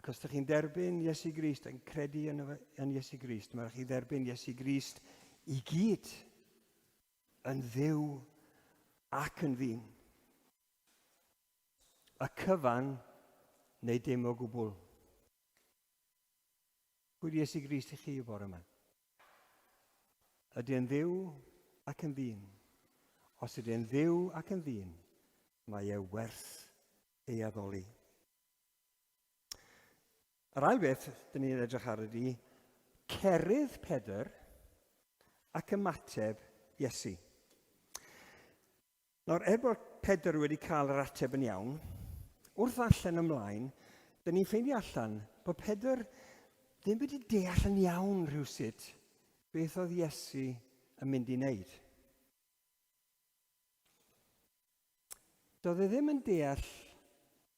Ac os ydych chi'n derbyn Iesu Grist, yn credu yn, yn Iesu Grist, mae rhaid chi dderbyn Iesu Grist i gyd yn ddiw ac yn ddyn. Y cyfan neu dim o gwbl. Pwy di Iesu Grist i chi y bore yma? Ydy e'n ddiw ac yn ddyn? Os ydy e'n ddiw ac yn ddyn, mae e werth ei addoli. Yr ail beth dyn ni'n edrych ar ydy Cerydd Pedr ac ymateb Iesu. Nawr, er bod Pedr wedi cael yr ateb yn iawn, wrth ddarllen ymlaen, dyn ni'n ffeindio allan bod Pedr ddim wedi deall yn iawn rhywsut beth oedd Iesu yn mynd i wneud. Doedd e ddim yn deall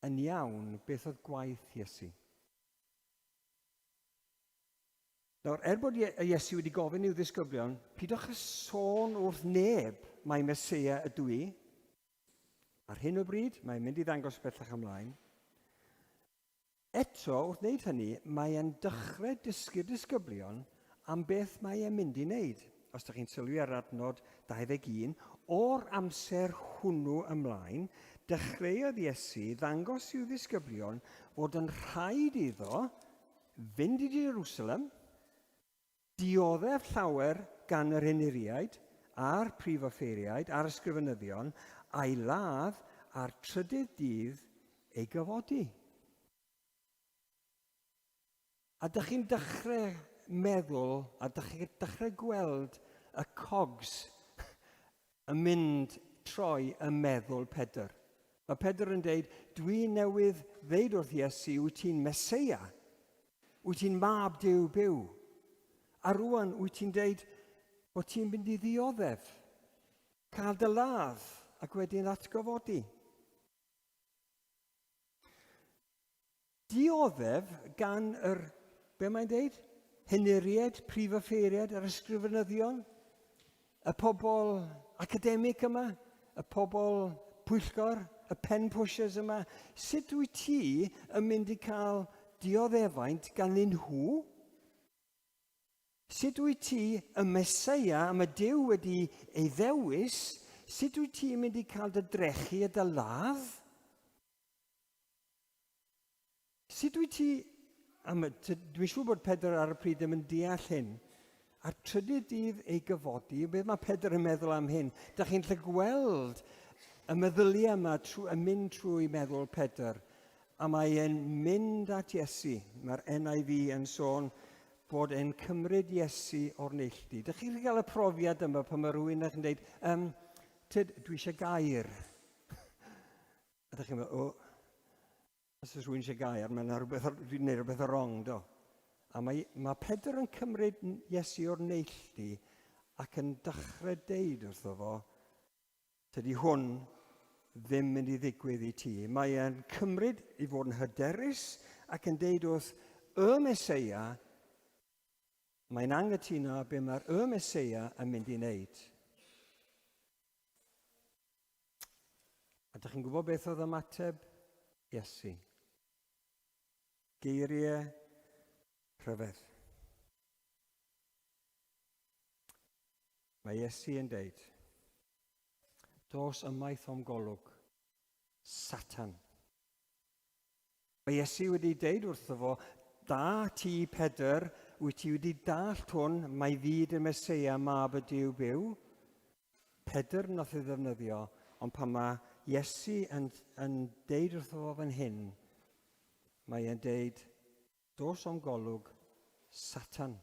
yn iawn beth oedd gwaith Iesu. Nawr, er bod Iesu wedi gofyn i'w ddisgyblion, pidwch â sôn wrth neb mai Meseia ydw i, ar hyn o bryd, mae'n mynd i ddangos bellach ymlaen. Eto, wrth wneud hynny, mae e'n dechrau dysgu'r disgyblion am beth mae e'n mynd i wneud. Os ydych chi'n sylwi ar adnod 21, o'r amser hwnnw ymlaen, dechreuodd Iesu ddangos i'w ddisgyblion fod yn rhaid iddo fynd i Jerusalem, dioddef llawer gan yr henuriaid a'r prif offeiriaid a'r ysgrifenyddion, a'i ladd a'r trydydd dydd ei gyfodi. A dych chi'n dechrau meddwl, a dych chi'n dechrau gweld y cogs yn mynd troi ym meddwl Pedr. Mae Pedr yn deud, dwi newydd ddeud wrth Iesu, wyt ti'n Meseia? Wyt ti'n mab Duw byw? A rwan wyt ti'n deud bod ti'n mynd i ddioddef, cael dy ladd ac wedyn atgyfodi. Dioddef gan yr, be mae'n deud? Henuriaid, prif offeiriaid, yr ysgrifenyddion, y pobl academig yma, y pobl pwyllgor, y pen pushers yma. Sut wyt ti yn mynd i cael dioddefaint ganddyn nhw? Sut wyt ti, y Meseia, am y Duw wedi ei ddewis, sut wyt ti'n mynd i cael dy drechu a dy ladd? Sut wyt ti... Am, dwi'n siŵr bod Pedr ar y pryd ddim yn deall hyn. A'r trydydd dydd ei gyfodi, beth mae Pedr yn meddwl am hyn? Da chi'n lle gweld y meddyliau yma trwy, yn mynd trwy meddwl Pedr. A mae e'n mynd at Iesu. Mae'r NIV yn sôn bod e'n cymryd Iesu o'r neilltu. Dych chi'n cael y profiad yma pan mae rhywun yn dweud, um, tyd, dwi eisiau gair. A ydych chi'n meddwl, o, os oes rhywun eisiau gair, mae yna rhywbeth, dwi'n gwneud rhywbeth o wrong, do. A mae, mae Pedr yn cymryd Iesu o'r neilltu ac yn dechrau deud wrtho fo, tydi hwn ddim mynd i ddigwydd i ti. Mae e'n cymryd i fod yn hyderus ac yn deud wrth y Meseia, mae'n angytuno be mae'r y Meseia yn mynd i wneud. A dych chi'n gwybod beth oedd ymateb Iesu? Geiriau rhyfedd. Mae Iesu yn deud, dos ymaith o'm golwg, Satan. Mae Iesu wedi deud wrtho fo, Da ti, Pedr, wyt ti wedi dallt hwn, mai fi ydy'r Meseia, mab y Duw byw. Pedr nath ei ddefnyddio, ond pan mae Iesu yn, yn deud wrtho fo fan hyn, mae e'n deud, dos o'm golwg, Satan.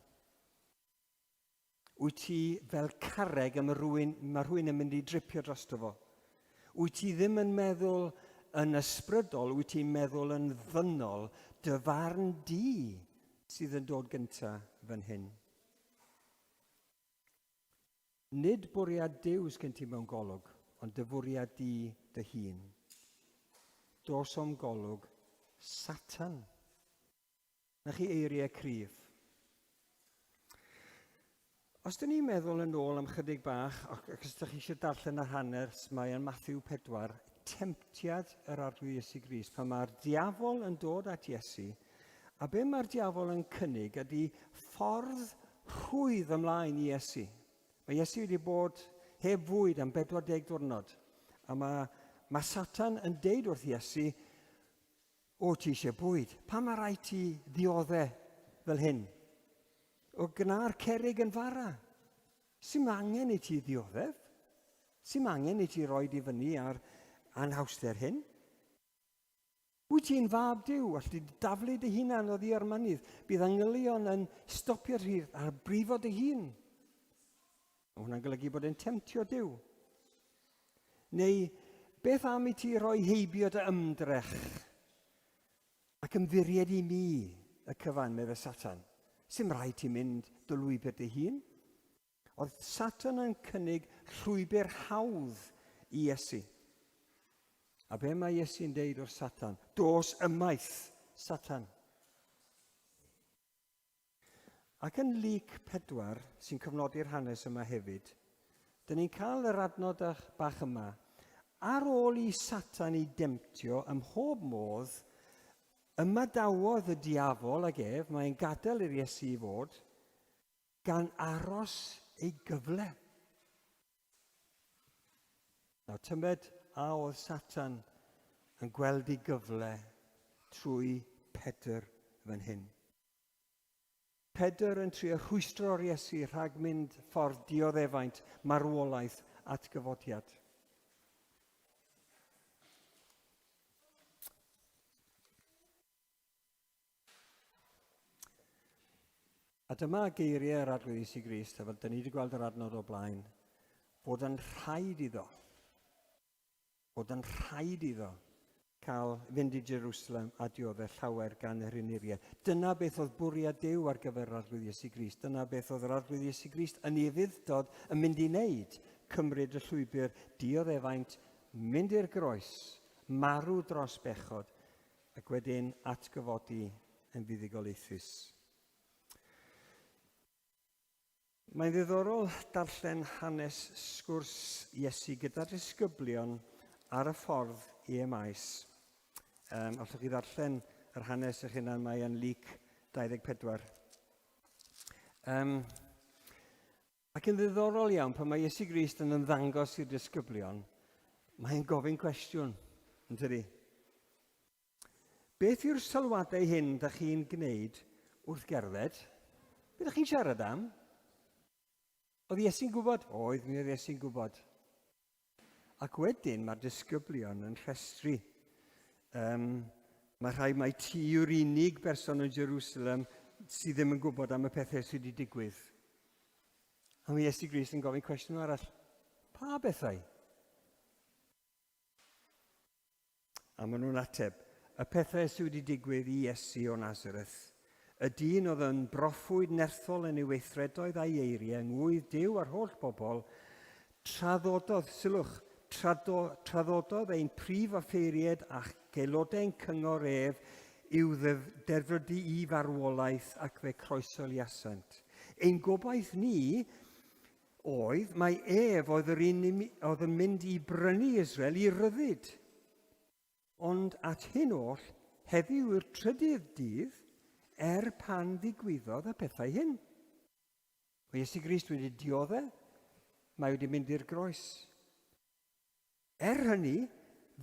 Wyt ti fel carreg a mae rhywun, mae rhywun yn mynd i dripio drosto fo. Wyt ti ddim yn meddwl yn ysbrydol, wyt ti'n meddwl yn ddynol, dy farn di sydd yn dod gynta fan hyn. Nid bwriad Duw sgen ti mewn golwg, ond dy fwriad di dy hun. Dos o'm golwg, Satan. Na chi eiriau cryf. Os dyn ni'n meddwl yn ôl am chydig bach, ac os ydych chi eisiau darllen yr hanes, mae yn Matthew 4, temtiad yr Arglwydd Iesu Grist, pan mae'r diafol yn dod at Iesu, a be mae'r diafol yn cynnig ydy ffordd rhwydd ymlaen i Iesu. Mae Iesu wedi bod heb fwyd am 40 diwrnod, a mae, mae Satan yn deud wrth Iesu, O, ti eisiau bwyd. Pam mae rhaid ti ddiodde fel hyn? O, gna'r cerrig yn fara. Sy'n angen i ti ddioddef? Sy'n angen i ti roi di fyny ar anhawster hyn? Wyt ti'n fab Duw, alli di daflu dy hunan oddi ar mynydd. Bydd angylion yn stopio rhydd ar brifo dy hun. Mae hwnna'n golygu bod e'n temtio Duw. Neu beth am i ti roi heibio dy ymdrech ac ymddiried i mi y cyfan, meddai Satan. Sim rhaid ti mynd dy lwybr dy hun. Oedd Satan yn cynnig llwybr hawdd i Iesu. A be mae Iesu'n deud wrth Satan? Dos ymaith, Satan. Ac yn Luc 4, sy'n cyfnodi'r hanes yma hefyd, dyn ni'n cael yr adnod bach yma. Ar ôl i Satan ei demtio ym mhob modd, ymadawodd y diafol ag ef, mae'n gadael i'r Iesu i fod, gan aros ei gyfle. Nawr tymed a oedd Satan yn gweld ei gyfle trwy Pedr fan hyn. Pedr yn trio rhwystro'r Iesu rhag mynd ffordd dioddefaint, marwolaeth, atgyfodiad. A dyma geiriau yr Arglwydd Iesu Grist, a fel dyn ni wedi gweld yr adnod o blaen, fod yn rhaid iddo, fod yn rhaid iddo cael fynd i Jerusalem a dioddef llawer gan yr unuriau. Dyna beth oedd bwriad Duw ar gyfer yr Arglwydd Iesu Grist. Dyna beth oedd yr Arglwydd Iesu Grist yn ei ufudd-dod yn mynd i wneud, cymryd y llwybr dioddefaint, mynd i'r groes, marw dros bechod, ac wedyn atgyfodi yn fuddugoliaethus. Mae'n ddiddorol darllen hanes sgwrs Iesu gyda'r disgyblion ar y ffordd i Emaus. Um, allwch chi ddarllen yr hanes eich hunan, mae yn Luc 24. Um, ac yn ddiddorol iawn, pan mae Iesu Grist yn ymddangos i'r disgyblion, mae'n gofyn cwestiwn, yn tydi? Beth yw'r sylwadau hyn da chi'n gwneud wrth gerdded? Be da chi'n siarad am? Oedd Iesu'n gwybod? Oedd, mi oedd Iesu'n gwybod. Ac wedyn mae'r disgyblion yn rhestru. Um, mae rhai mai ti yw'r unig berson yn Jerusalem sydd ddim yn gwybod am y pethau sydd wedi digwydd. A mae Iesu Grist yn gofyn cwestiwn arall. Pa bethau? A maen nhw'n ateb, y pethau sydd wedi digwydd i Iesu o Nazareth, y dyn oedd yn broffwyd nerthol yn ei weithredoedd a'i eiriau yng ngwydd Duw a'r holl bobl, traddododd, sylwch, trado, traddododd ein prif offeiried a'ch aelodau'n cyngor ef i'w derfydu i farwolaeth ac fe croesoliasant. Ein gobaith ni oedd mai ef oedd yr un oedd yn mynd i brynu Israel i ryddid. Ond at hyn oll, heddiw yw'r trydydd dydd er pan ddigwyddodd y pethau hyn. Mae Iesu Grist wedi diodde, mae wedi mynd i'r groes. Er hynny,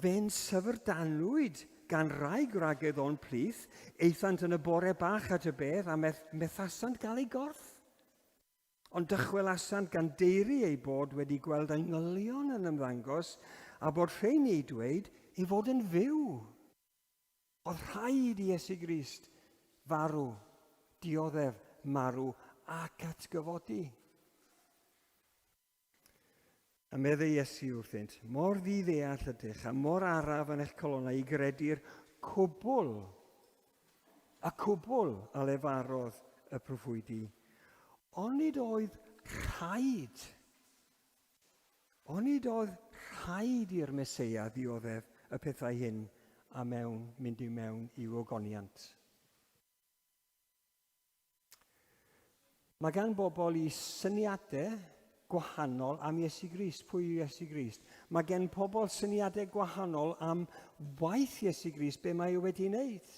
fe'n syfrdanwyd gan rai gwragedd o'n plith, aethant yn y bore bach at y bedd a methasant gael ei gorff. Ond dychwelasant gan deiri eu bod wedi gweld angylion yn ymddangos a bod rheini eu dweud ei fod yn fyw. Oedd rhaid i Iesu Grist farw, dioddef, marw ac atgyfodi. A meddai Iesu wrthynt, mor ddi-ddeall ydych a mor araf yn eich colonnau i gredu'r cwbl, y cwbl a lefarodd y proffwydi. Onid oedd rhaid, onid oedd rhaid i'r Meseia ddioddef y pethau hyn a mewn, mynd i mewn i'w ogoniant? Mae gan bobl i syniadau gwahanol am Iesu Grist. Pwy yw Iesu Grist? Mae gen pobl syniadau gwahanol am waith Iesu Grist, be mae e wedi wneud.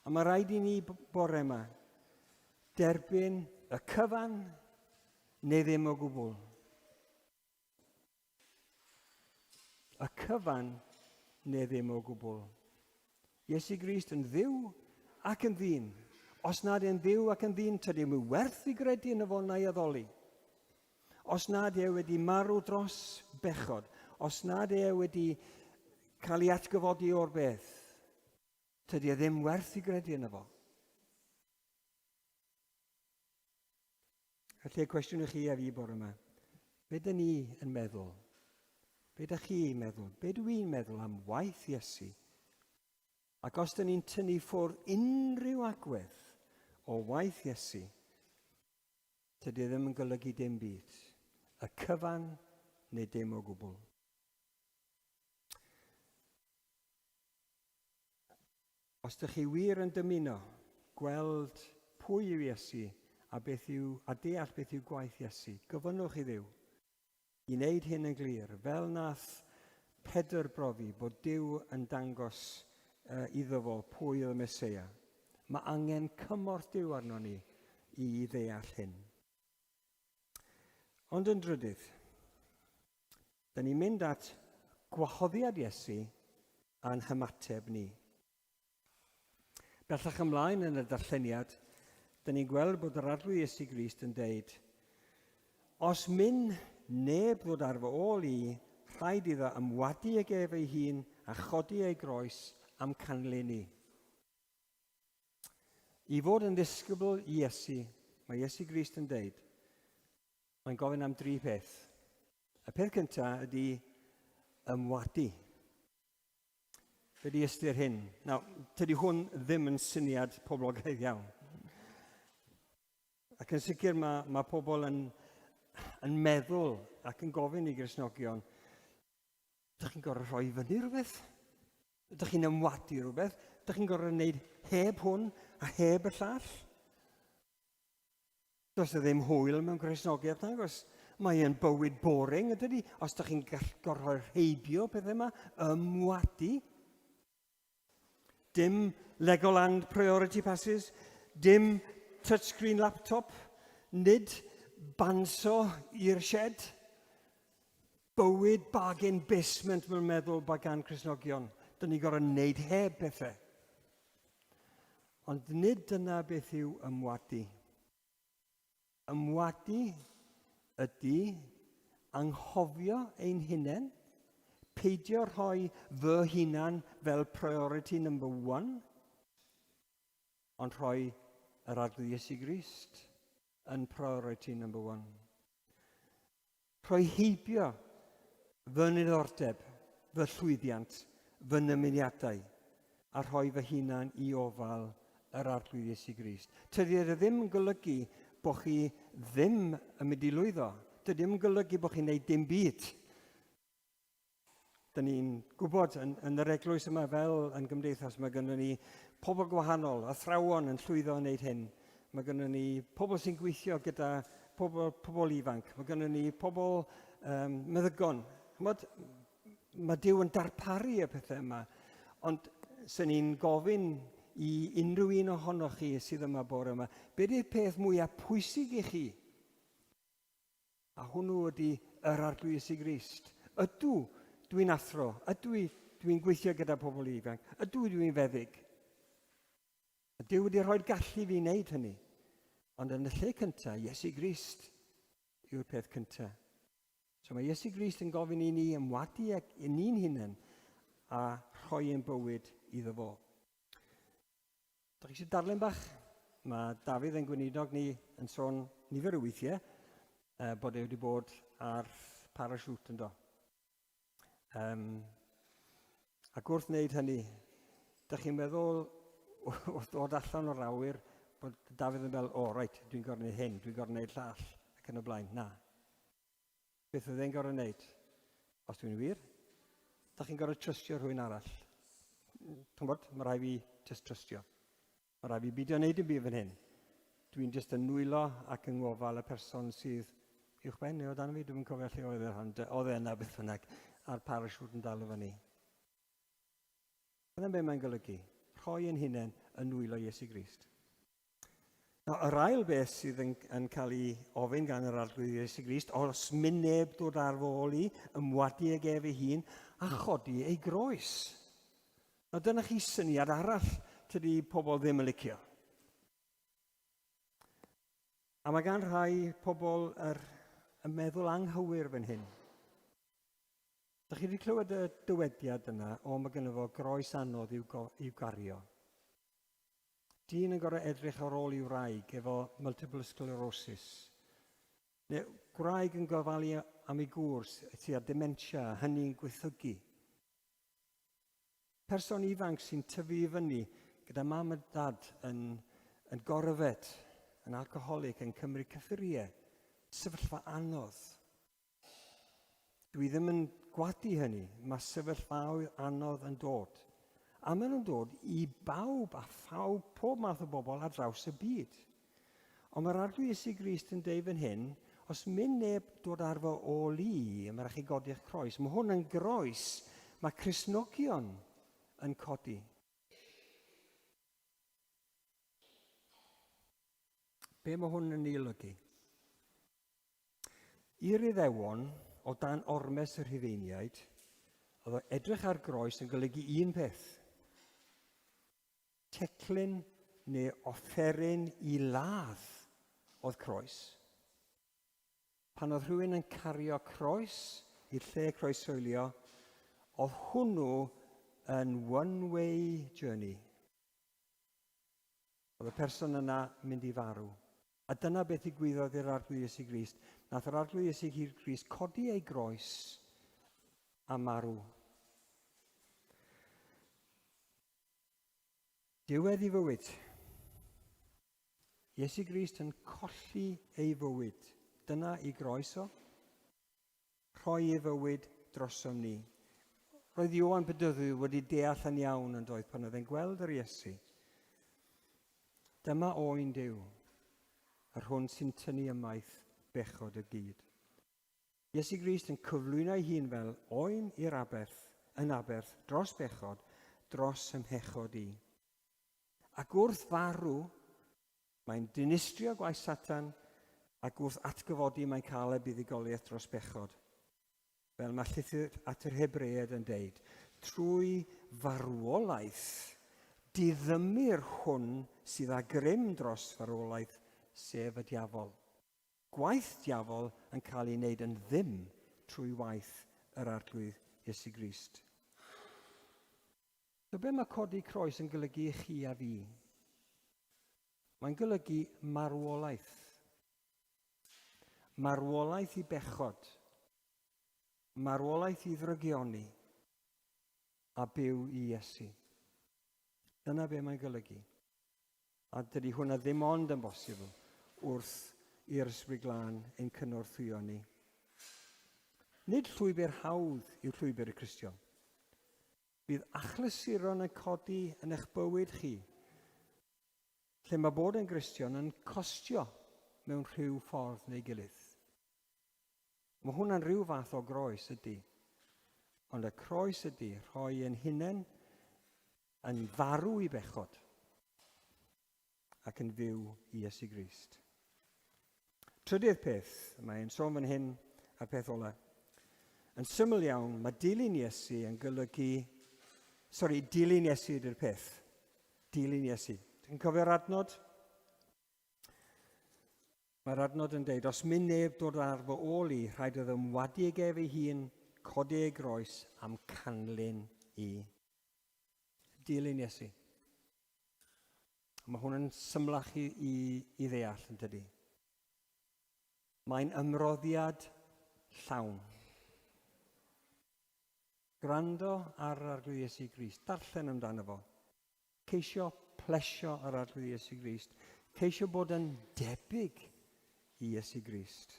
A mae rhaid i ni bore yma derbyn y cyfan neu ddim o gwbl. Y cyfan neu ddim o gwbl. Iesu Grist yn ddiw ac yn ddyn. Os nad e'n ddiw ac yn ddyn, tydi ddim werth i gredu yn y fo na'i addoli. Os nad e wedi marw dros bechod, os nad e wedi cael ei atgyfodi o'r beth, tydi e ddim werth i gredu yno fo. Felly y cwestiwn i chi a fi bore yma, be dyn ni yn meddwl? Be dych chi'n meddwl? Be dw i'n meddwl am waith Iesu? Ac os dyn ni'n tynnu ffwrdd unrhyw agwedd o waith Iesu, tydi e ddim yn golygu dim byd. Y cyfan neu dim o gwbl. Os dych chi wir yn dymuno gweld pwy yw Iesu a, beth yw, a deall beth yw gwaith Iesu, gofynnwch i Dduw i wneud hyn yn glir, fel nath Pedr brofi bod Duw yn dangos uh, iddo fo pwy oedd y Meseia. Mae angen cymorth Duw arno ni i ddeall hyn. Ond yn drydydd, da ni'n mynd at gwahoddiad Iesu a'n hymateb ni. Bellach ymlaen yn y darlleniad, da ni'n gweld bod yr Arglwydd Iesu Grist yn deud, Os myn neb ddod ar fy ôl i, rhaid iddo ymwadu ag ef ei hun a chodi ei groes am canlyn i. I fod yn ddisgybl i Iesu, mae Iesu Grist yn deud, mae'n gofyn am dri peth. Y peth cyntaf ydy ymwadu. Be di ystyr hyn? Nawr, tydi hwn ddim yn syniad poblogaidd iawn. Ac yn sicr mae, mae pobl yn, yn meddwl ac yn gofyn i Gristnogion, ydych chi'n gorfod rhoi fyny rhywbeth? Ydych chi'n ymwadu rhywbeth? Ydych chi'n gorfod gwneud heb hwn a heb y llall? Does e ddim hwyl mewn Gristnogaeth, nag oes? Mae e'n bywyd boring, ydydi? Os ydych chi'n gall gorfod rheibio pethau yma, ymwadu. Dim Legoland priority passes, dim touchscreen laptop, nid banso i'r shed. Bywyd bargain basement mae'n meddwl bod gan Cristnogion. Dyn ni gorfod wneud heb pethau. Ond nid dyna beth yw ymwadu. Ymwadu ydy anghofio ein hunain, peidio rhoi fy hunan fel priority number one, ond rhoi yr Arglwydd Iesu Grist yn priority number one. Rhoi heibio fy niddordeb, fy llwyddiant, fy nymuniadau, a rhoi fy hunan i ofal yr Arglwydd Iesu Grist. Tydi e ddim yn golygu bod chi ddim yn mynd i lwyddo. Dydy ddim yn golygu bod chi'n gwneud dim byd. Dyn ni'n gwybod yn, yn yr eglwys yma fel yn gymdeithas, mae gennym ni pobl gwahanol, athrawon yn llwyddo yn wneud hyn. Mae gennym ni pobl sy'n gweithio gyda pobl, pobl ifanc. Mae gennym ni pobl um, meddygon. Chymod, mae Duw yn darparu y pethau yma. Ond sy'n ni'n gofyn i unrhyw un ohonoch chi sydd yma bore yma, be di'r peth mwyaf pwysig i chi? A hwnnw ydy yr Arglwydd Iesu Grist. Ydw, dwi'n athro. Ydw i, dwi'n gweithio gyda pobl ifanc. Ydw, dwi'n feddyg. A Duw wedi rhoi'r gallu i fi wneud hynny. Ond yn y lle cyntaf, Iesu Grist yw'r peth cyntaf. So mae Iesu Grist yn gofyn i ni ymwadu ac i ni'n hunain a rhoi ein bywyd iddo fo. Dach chi eisiau darllen bach? Mae Dafydd yn gweinidog ni yn sôn nifer o weithiau uh, bod e wedi bod ar parachute yn do. Um, ac wrth wneud hynny, dych chi'n meddwl wrth ddod allan o'r awyr bod Dafydd yn fel, o, oh, reit, dwi'n gorfod gwneud hyn, dwi'n gorfod gwneud llall, ac yn y blaen. Na. Beth oedd e'n gorfod wneud? Os dwi'n wir, da chi'n gorfod trystio rhywun arall. Ti'n bod, mae rhaid fi just trystio. Mae rhaid fi beidio wneud dim byd fan hyn. Dwi'n just yn nwylo ac yng ngofal y person sydd uwch ben neu o dan fi, dwi'n cofio lle oedd e, ond oedd e yna beth bynnag, a'r parachute yn dal o fyny. Dyna be mae'n golygu, rhoi ein hunain yn nwylo Iesu Grist. Nawr, yr ail beth sydd yn, yn cael ei ofyn gan yr Arglwydd Iesu Grist, os mynd neb dod ar fy ôl i, ymwadu ag ef ei hun, a chodi ei groes. Nawr, dyna chi syniad arall tydi pobl ddim yn licio. A mae gan rhai pobl yr, y meddwl anghywir fan hyn. Dych chi wedi clywed y dywediad yna, o mae gynno fo groes anodd i'w, go, i'w gario. Dyn yn gorau edrych ar ôl i'w wraig efo multiple sclerosis. Neu gwraig yn gofalu am ei gŵr sydd â dementia, hynny'n gwaethygu. Person ifanc sy'n tyfu i fyny gyda mam a dad yn, yn goryfed, yn alcoholic, yn cymryd cyffuriau. Sefyllfa anodd. Dwi ddim yn gwadu hynny. Mae sefyllfaoedd anodd yn dod. A maen nhw'n dod i bawb a phawb, pob math o bobl ar draws y byd. Ond mae'r Arglwydd Iesu Grist yn deud fan hyn, os mynd neb dod ar fy ôl i, mae rhaid chi godi'ch croes. Mae hwn yn groes mae Cristnogion yn codi. Be mae hwn yn ei olygu? I'r Iddewon, o dan ormes y Rhufeiniaid, oedd o edrych ar groes yn golygu un peth. Teclyn neu offeryn i ladd oedd croes. Pan oedd rhywun yn cario croes i'r lle croeshoelio, oedd hwnnw yn one-way journey. Oedd y person yna mynd i farw. A dyna beth ddigwyddodd i'r Arglwydd Iesu Grist. Nath yr Arglwydd Iesu Grist codi ei groes a marw. Diwedd i fywyd. Iesu Grist yn colli ei fywyd. Dyna i groes o. Rhoi ei fywyd drosom ni. Roedd Ioan Bedyddiwr wedi deall yn iawn yn doedd pan oedd e'n gweld yr Iesu. Dyma oen Duw, yr hwn sy'n tynnu ymaith bechod y gyd. Iesu Grist yn cyflwyno ei hun fel oen i'r aberth, yn aberth dros bechod, dros 'y mhechod i. Ac wrth farw, mae'n dinistrio gwaith Satan, ac wrth atgyfodi mae'n cael y buddugoliaeth dros bechod. Fel mae llythyr at yr Hebreaid yn deud, trwy farwolaeth, diddymir hwn sydd â grym dros farwolaeth, sef y diafol. Gwaith diafol yn cael ei wneud yn ddim trwy waith yr Arglwydd Iesu Grist. So be mae codi croes yn golygu i chi a fi? Mae'n golygu marwolaeth. Marwolaeth i bechod. Marwolaeth i ddrygioni. A byw i Iesu. Dyna be mae'n golygu. A dydy hwnna ddim ond yn bosibl wrth i'r Ysbryd Glân ein cynorthwyo ni. Nid llwybr hawdd yw llwybr y Cristion. Bydd achlysuron yn codi yn eich bywyd chi, lle mae bod yn Gristion yn costio mewn rhyw ffordd neu gilydd. Mae hwnna'n rhyw fath o groes ydy. Ond y croes ydy rhoi ein hunain yn farw i bechod ac yn fyw i Iesu Grist. Trydydd peth, mae'n sôn fan hyn a'r peth ola. Yn syml iawn, mae dilyn Iesu yn golygu... Sori, dilyn Iesu ydy'r peth. Dilyn Iesu. Ti'n cofio'r adnod? Mae'r adnod yn deud, os mynd neb dod ar fy ôl i, rhaid iddo ymwadu ag ef ei hun, codi ei groes am canlyn i. Dilyn Iesu. Mae hwn yn symlach i, i, i ddeall, yn dydy. Mae'n ymroddiad llawn. Gwrando ar yr Arglwydd Iesu Grist, darllen amdano fo. Ceisio plesio yr Arglwydd Iesu Grist. Ceisio bod yn debyg i Iesu Grist.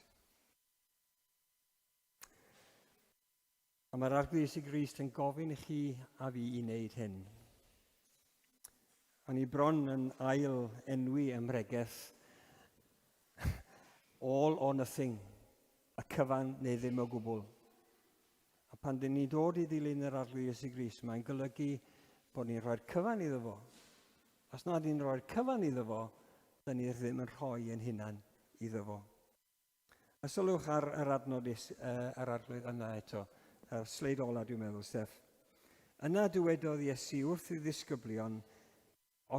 A mae'r Arglwydd Iesu Grist yn gofyn i chi a fi i wneud hyn. O'n i bron yn ail enwi ym mhregeth All or Nothing, y cyfan neu ddim o gwbl. A pan dyn ni'n dod i ddilyn yr Arglwydd Iesu Grist, mae'n golygu bod ni'n rhoi'r cyfan iddo fo. Os nad ni'n rhoi'r cyfan iddo fo, dyn ni ddim yn rhoi ein hunan iddo fo. A sylwch ar yr adnod is, uh, yr arglwydd yna eto, yr sleid ola dwi'n meddwl, Steff. Yna dywedodd Iesu wrth ei ddisgyblion,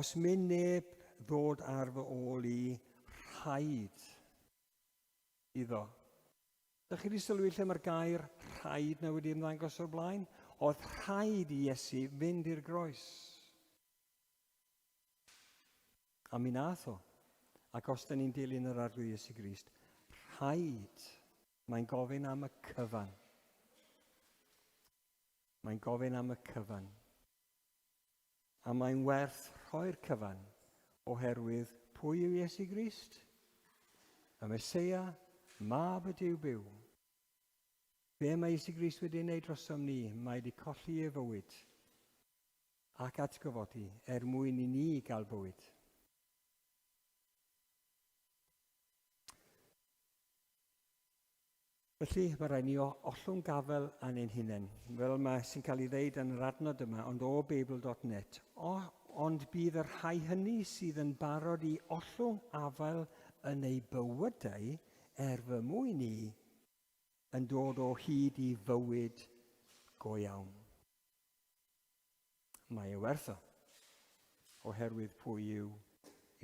os mynd neb ddod ar fy ôl i, rhaid iddo. Dych chi wedi sylwi lle mae'r gair rhaid na wedi ymddangos o'r blaen? Oedd rhaid i Iesu fynd i'r groes. A mi nath o. Ac os da ni'n dilyn yr Arglwydd Iesu Grist, rhaid, mae'n gofyn am y cyfan. Mae'n gofyn am y cyfan. A mae'n werth rhoi'r cyfan oherwydd pwy yw Iesu Grist? Y Meseia, Mab y Duw byw. Be mae Iesu Grist wedi ei wneud drosom ni? Mae wedi colli ei fywyd ac atgyfodi er mwyn i ni gael bywyd. Felly, mae rhaid ni ollwng gafael ar ein hunain, fel mae sy'n cael ei ddeud yn yr adnod yma, ond o Beibl.net, o, ond bydd y rhai hynny sydd yn barod i ollwng afael yn eu bywydau er fy mwyn i, yn dod o hyd i fywyd go iawn. Mae e werth o, oherwydd pwy yw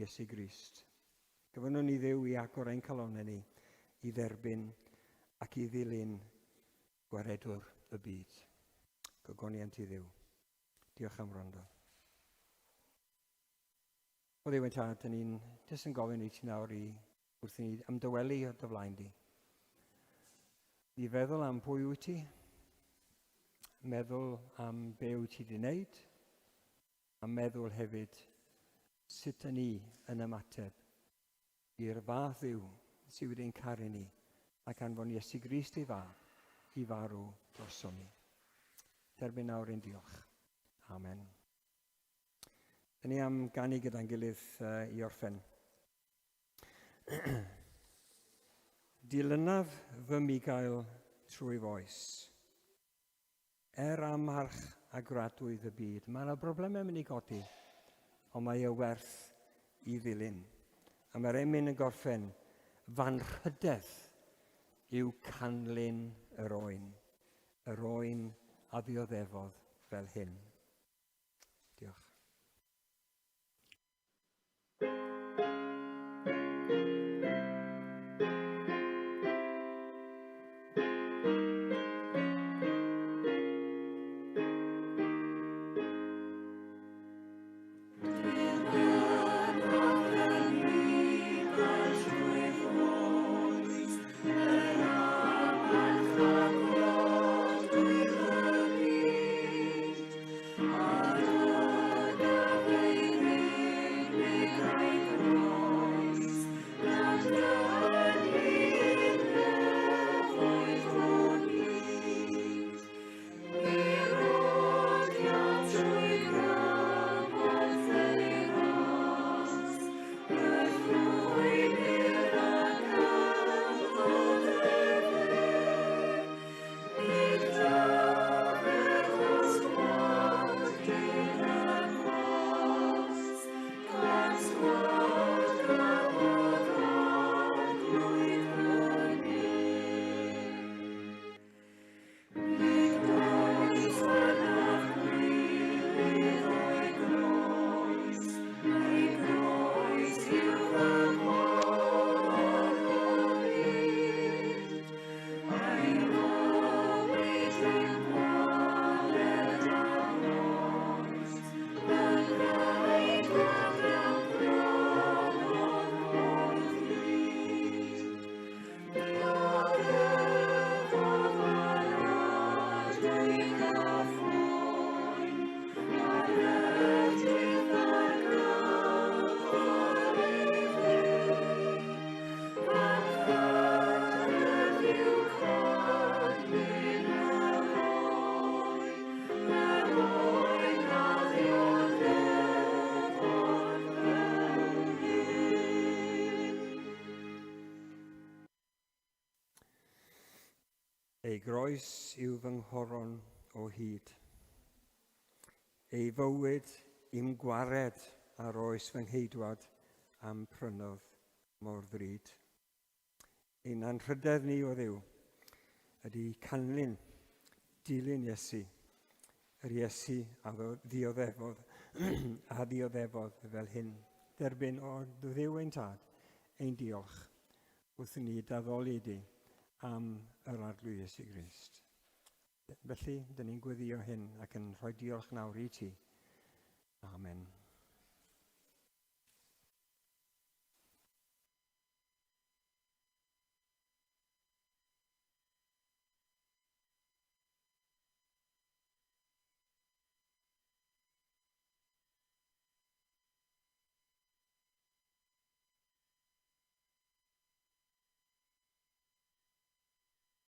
Iesu Grist. Gofynnwn i Dduw i agor ein calonnau ni i dderbyn ac i ddilyn Gwaredwr y byd. Gogoniant i Dduw. Diolch am wrando. O Dduw ein Tad, dyn ni'n jyst yn gofyn i ti nawr i wrth i ni ymdywelu o dy flaen di. I feddwl am pwy wyt ti, meddwl am be wyt ti wedi wneud, a meddwl hefyd sut y ni yn ymateb i'r fath Dduw sydd wedi'n caru ni ac anfon Iesu Grist ei fab i farw drosom ni. Derbyn nawr ein diolch. Amen. Dyn ni am ganu gyda'n gilydd uh, i orffen. Dilynaf fy migael trwy foes. Er amharch a gradwydd y byd, mae yna broblemau mynd i godi, ond mae e werth i ddilyn. A mae'r emyn yn gorffen, F'anrhydedd yw canlyn yr oen, yr oen a ddioddefodd fel hyn. Diolch. Ei groes yw fy nghoron o hyd. Ei fywyd i'm gwared ar oes fy ngheidwad a'm prynodd mor ddrud. Ein anrhydedd ni o Dduw ydy canlyn, dilyn Iesu, yr Iesu a ddioddefodd, a ddioddefodd fel hyn. Derbyn o Dduw ein Tad ein diolch wrth i ni d'addoli di. am yr Arglwydd Iesu Grist. Felly, dyn ni'n gweddio hyn ac yn rhoi diolch nawr i ti. Amen.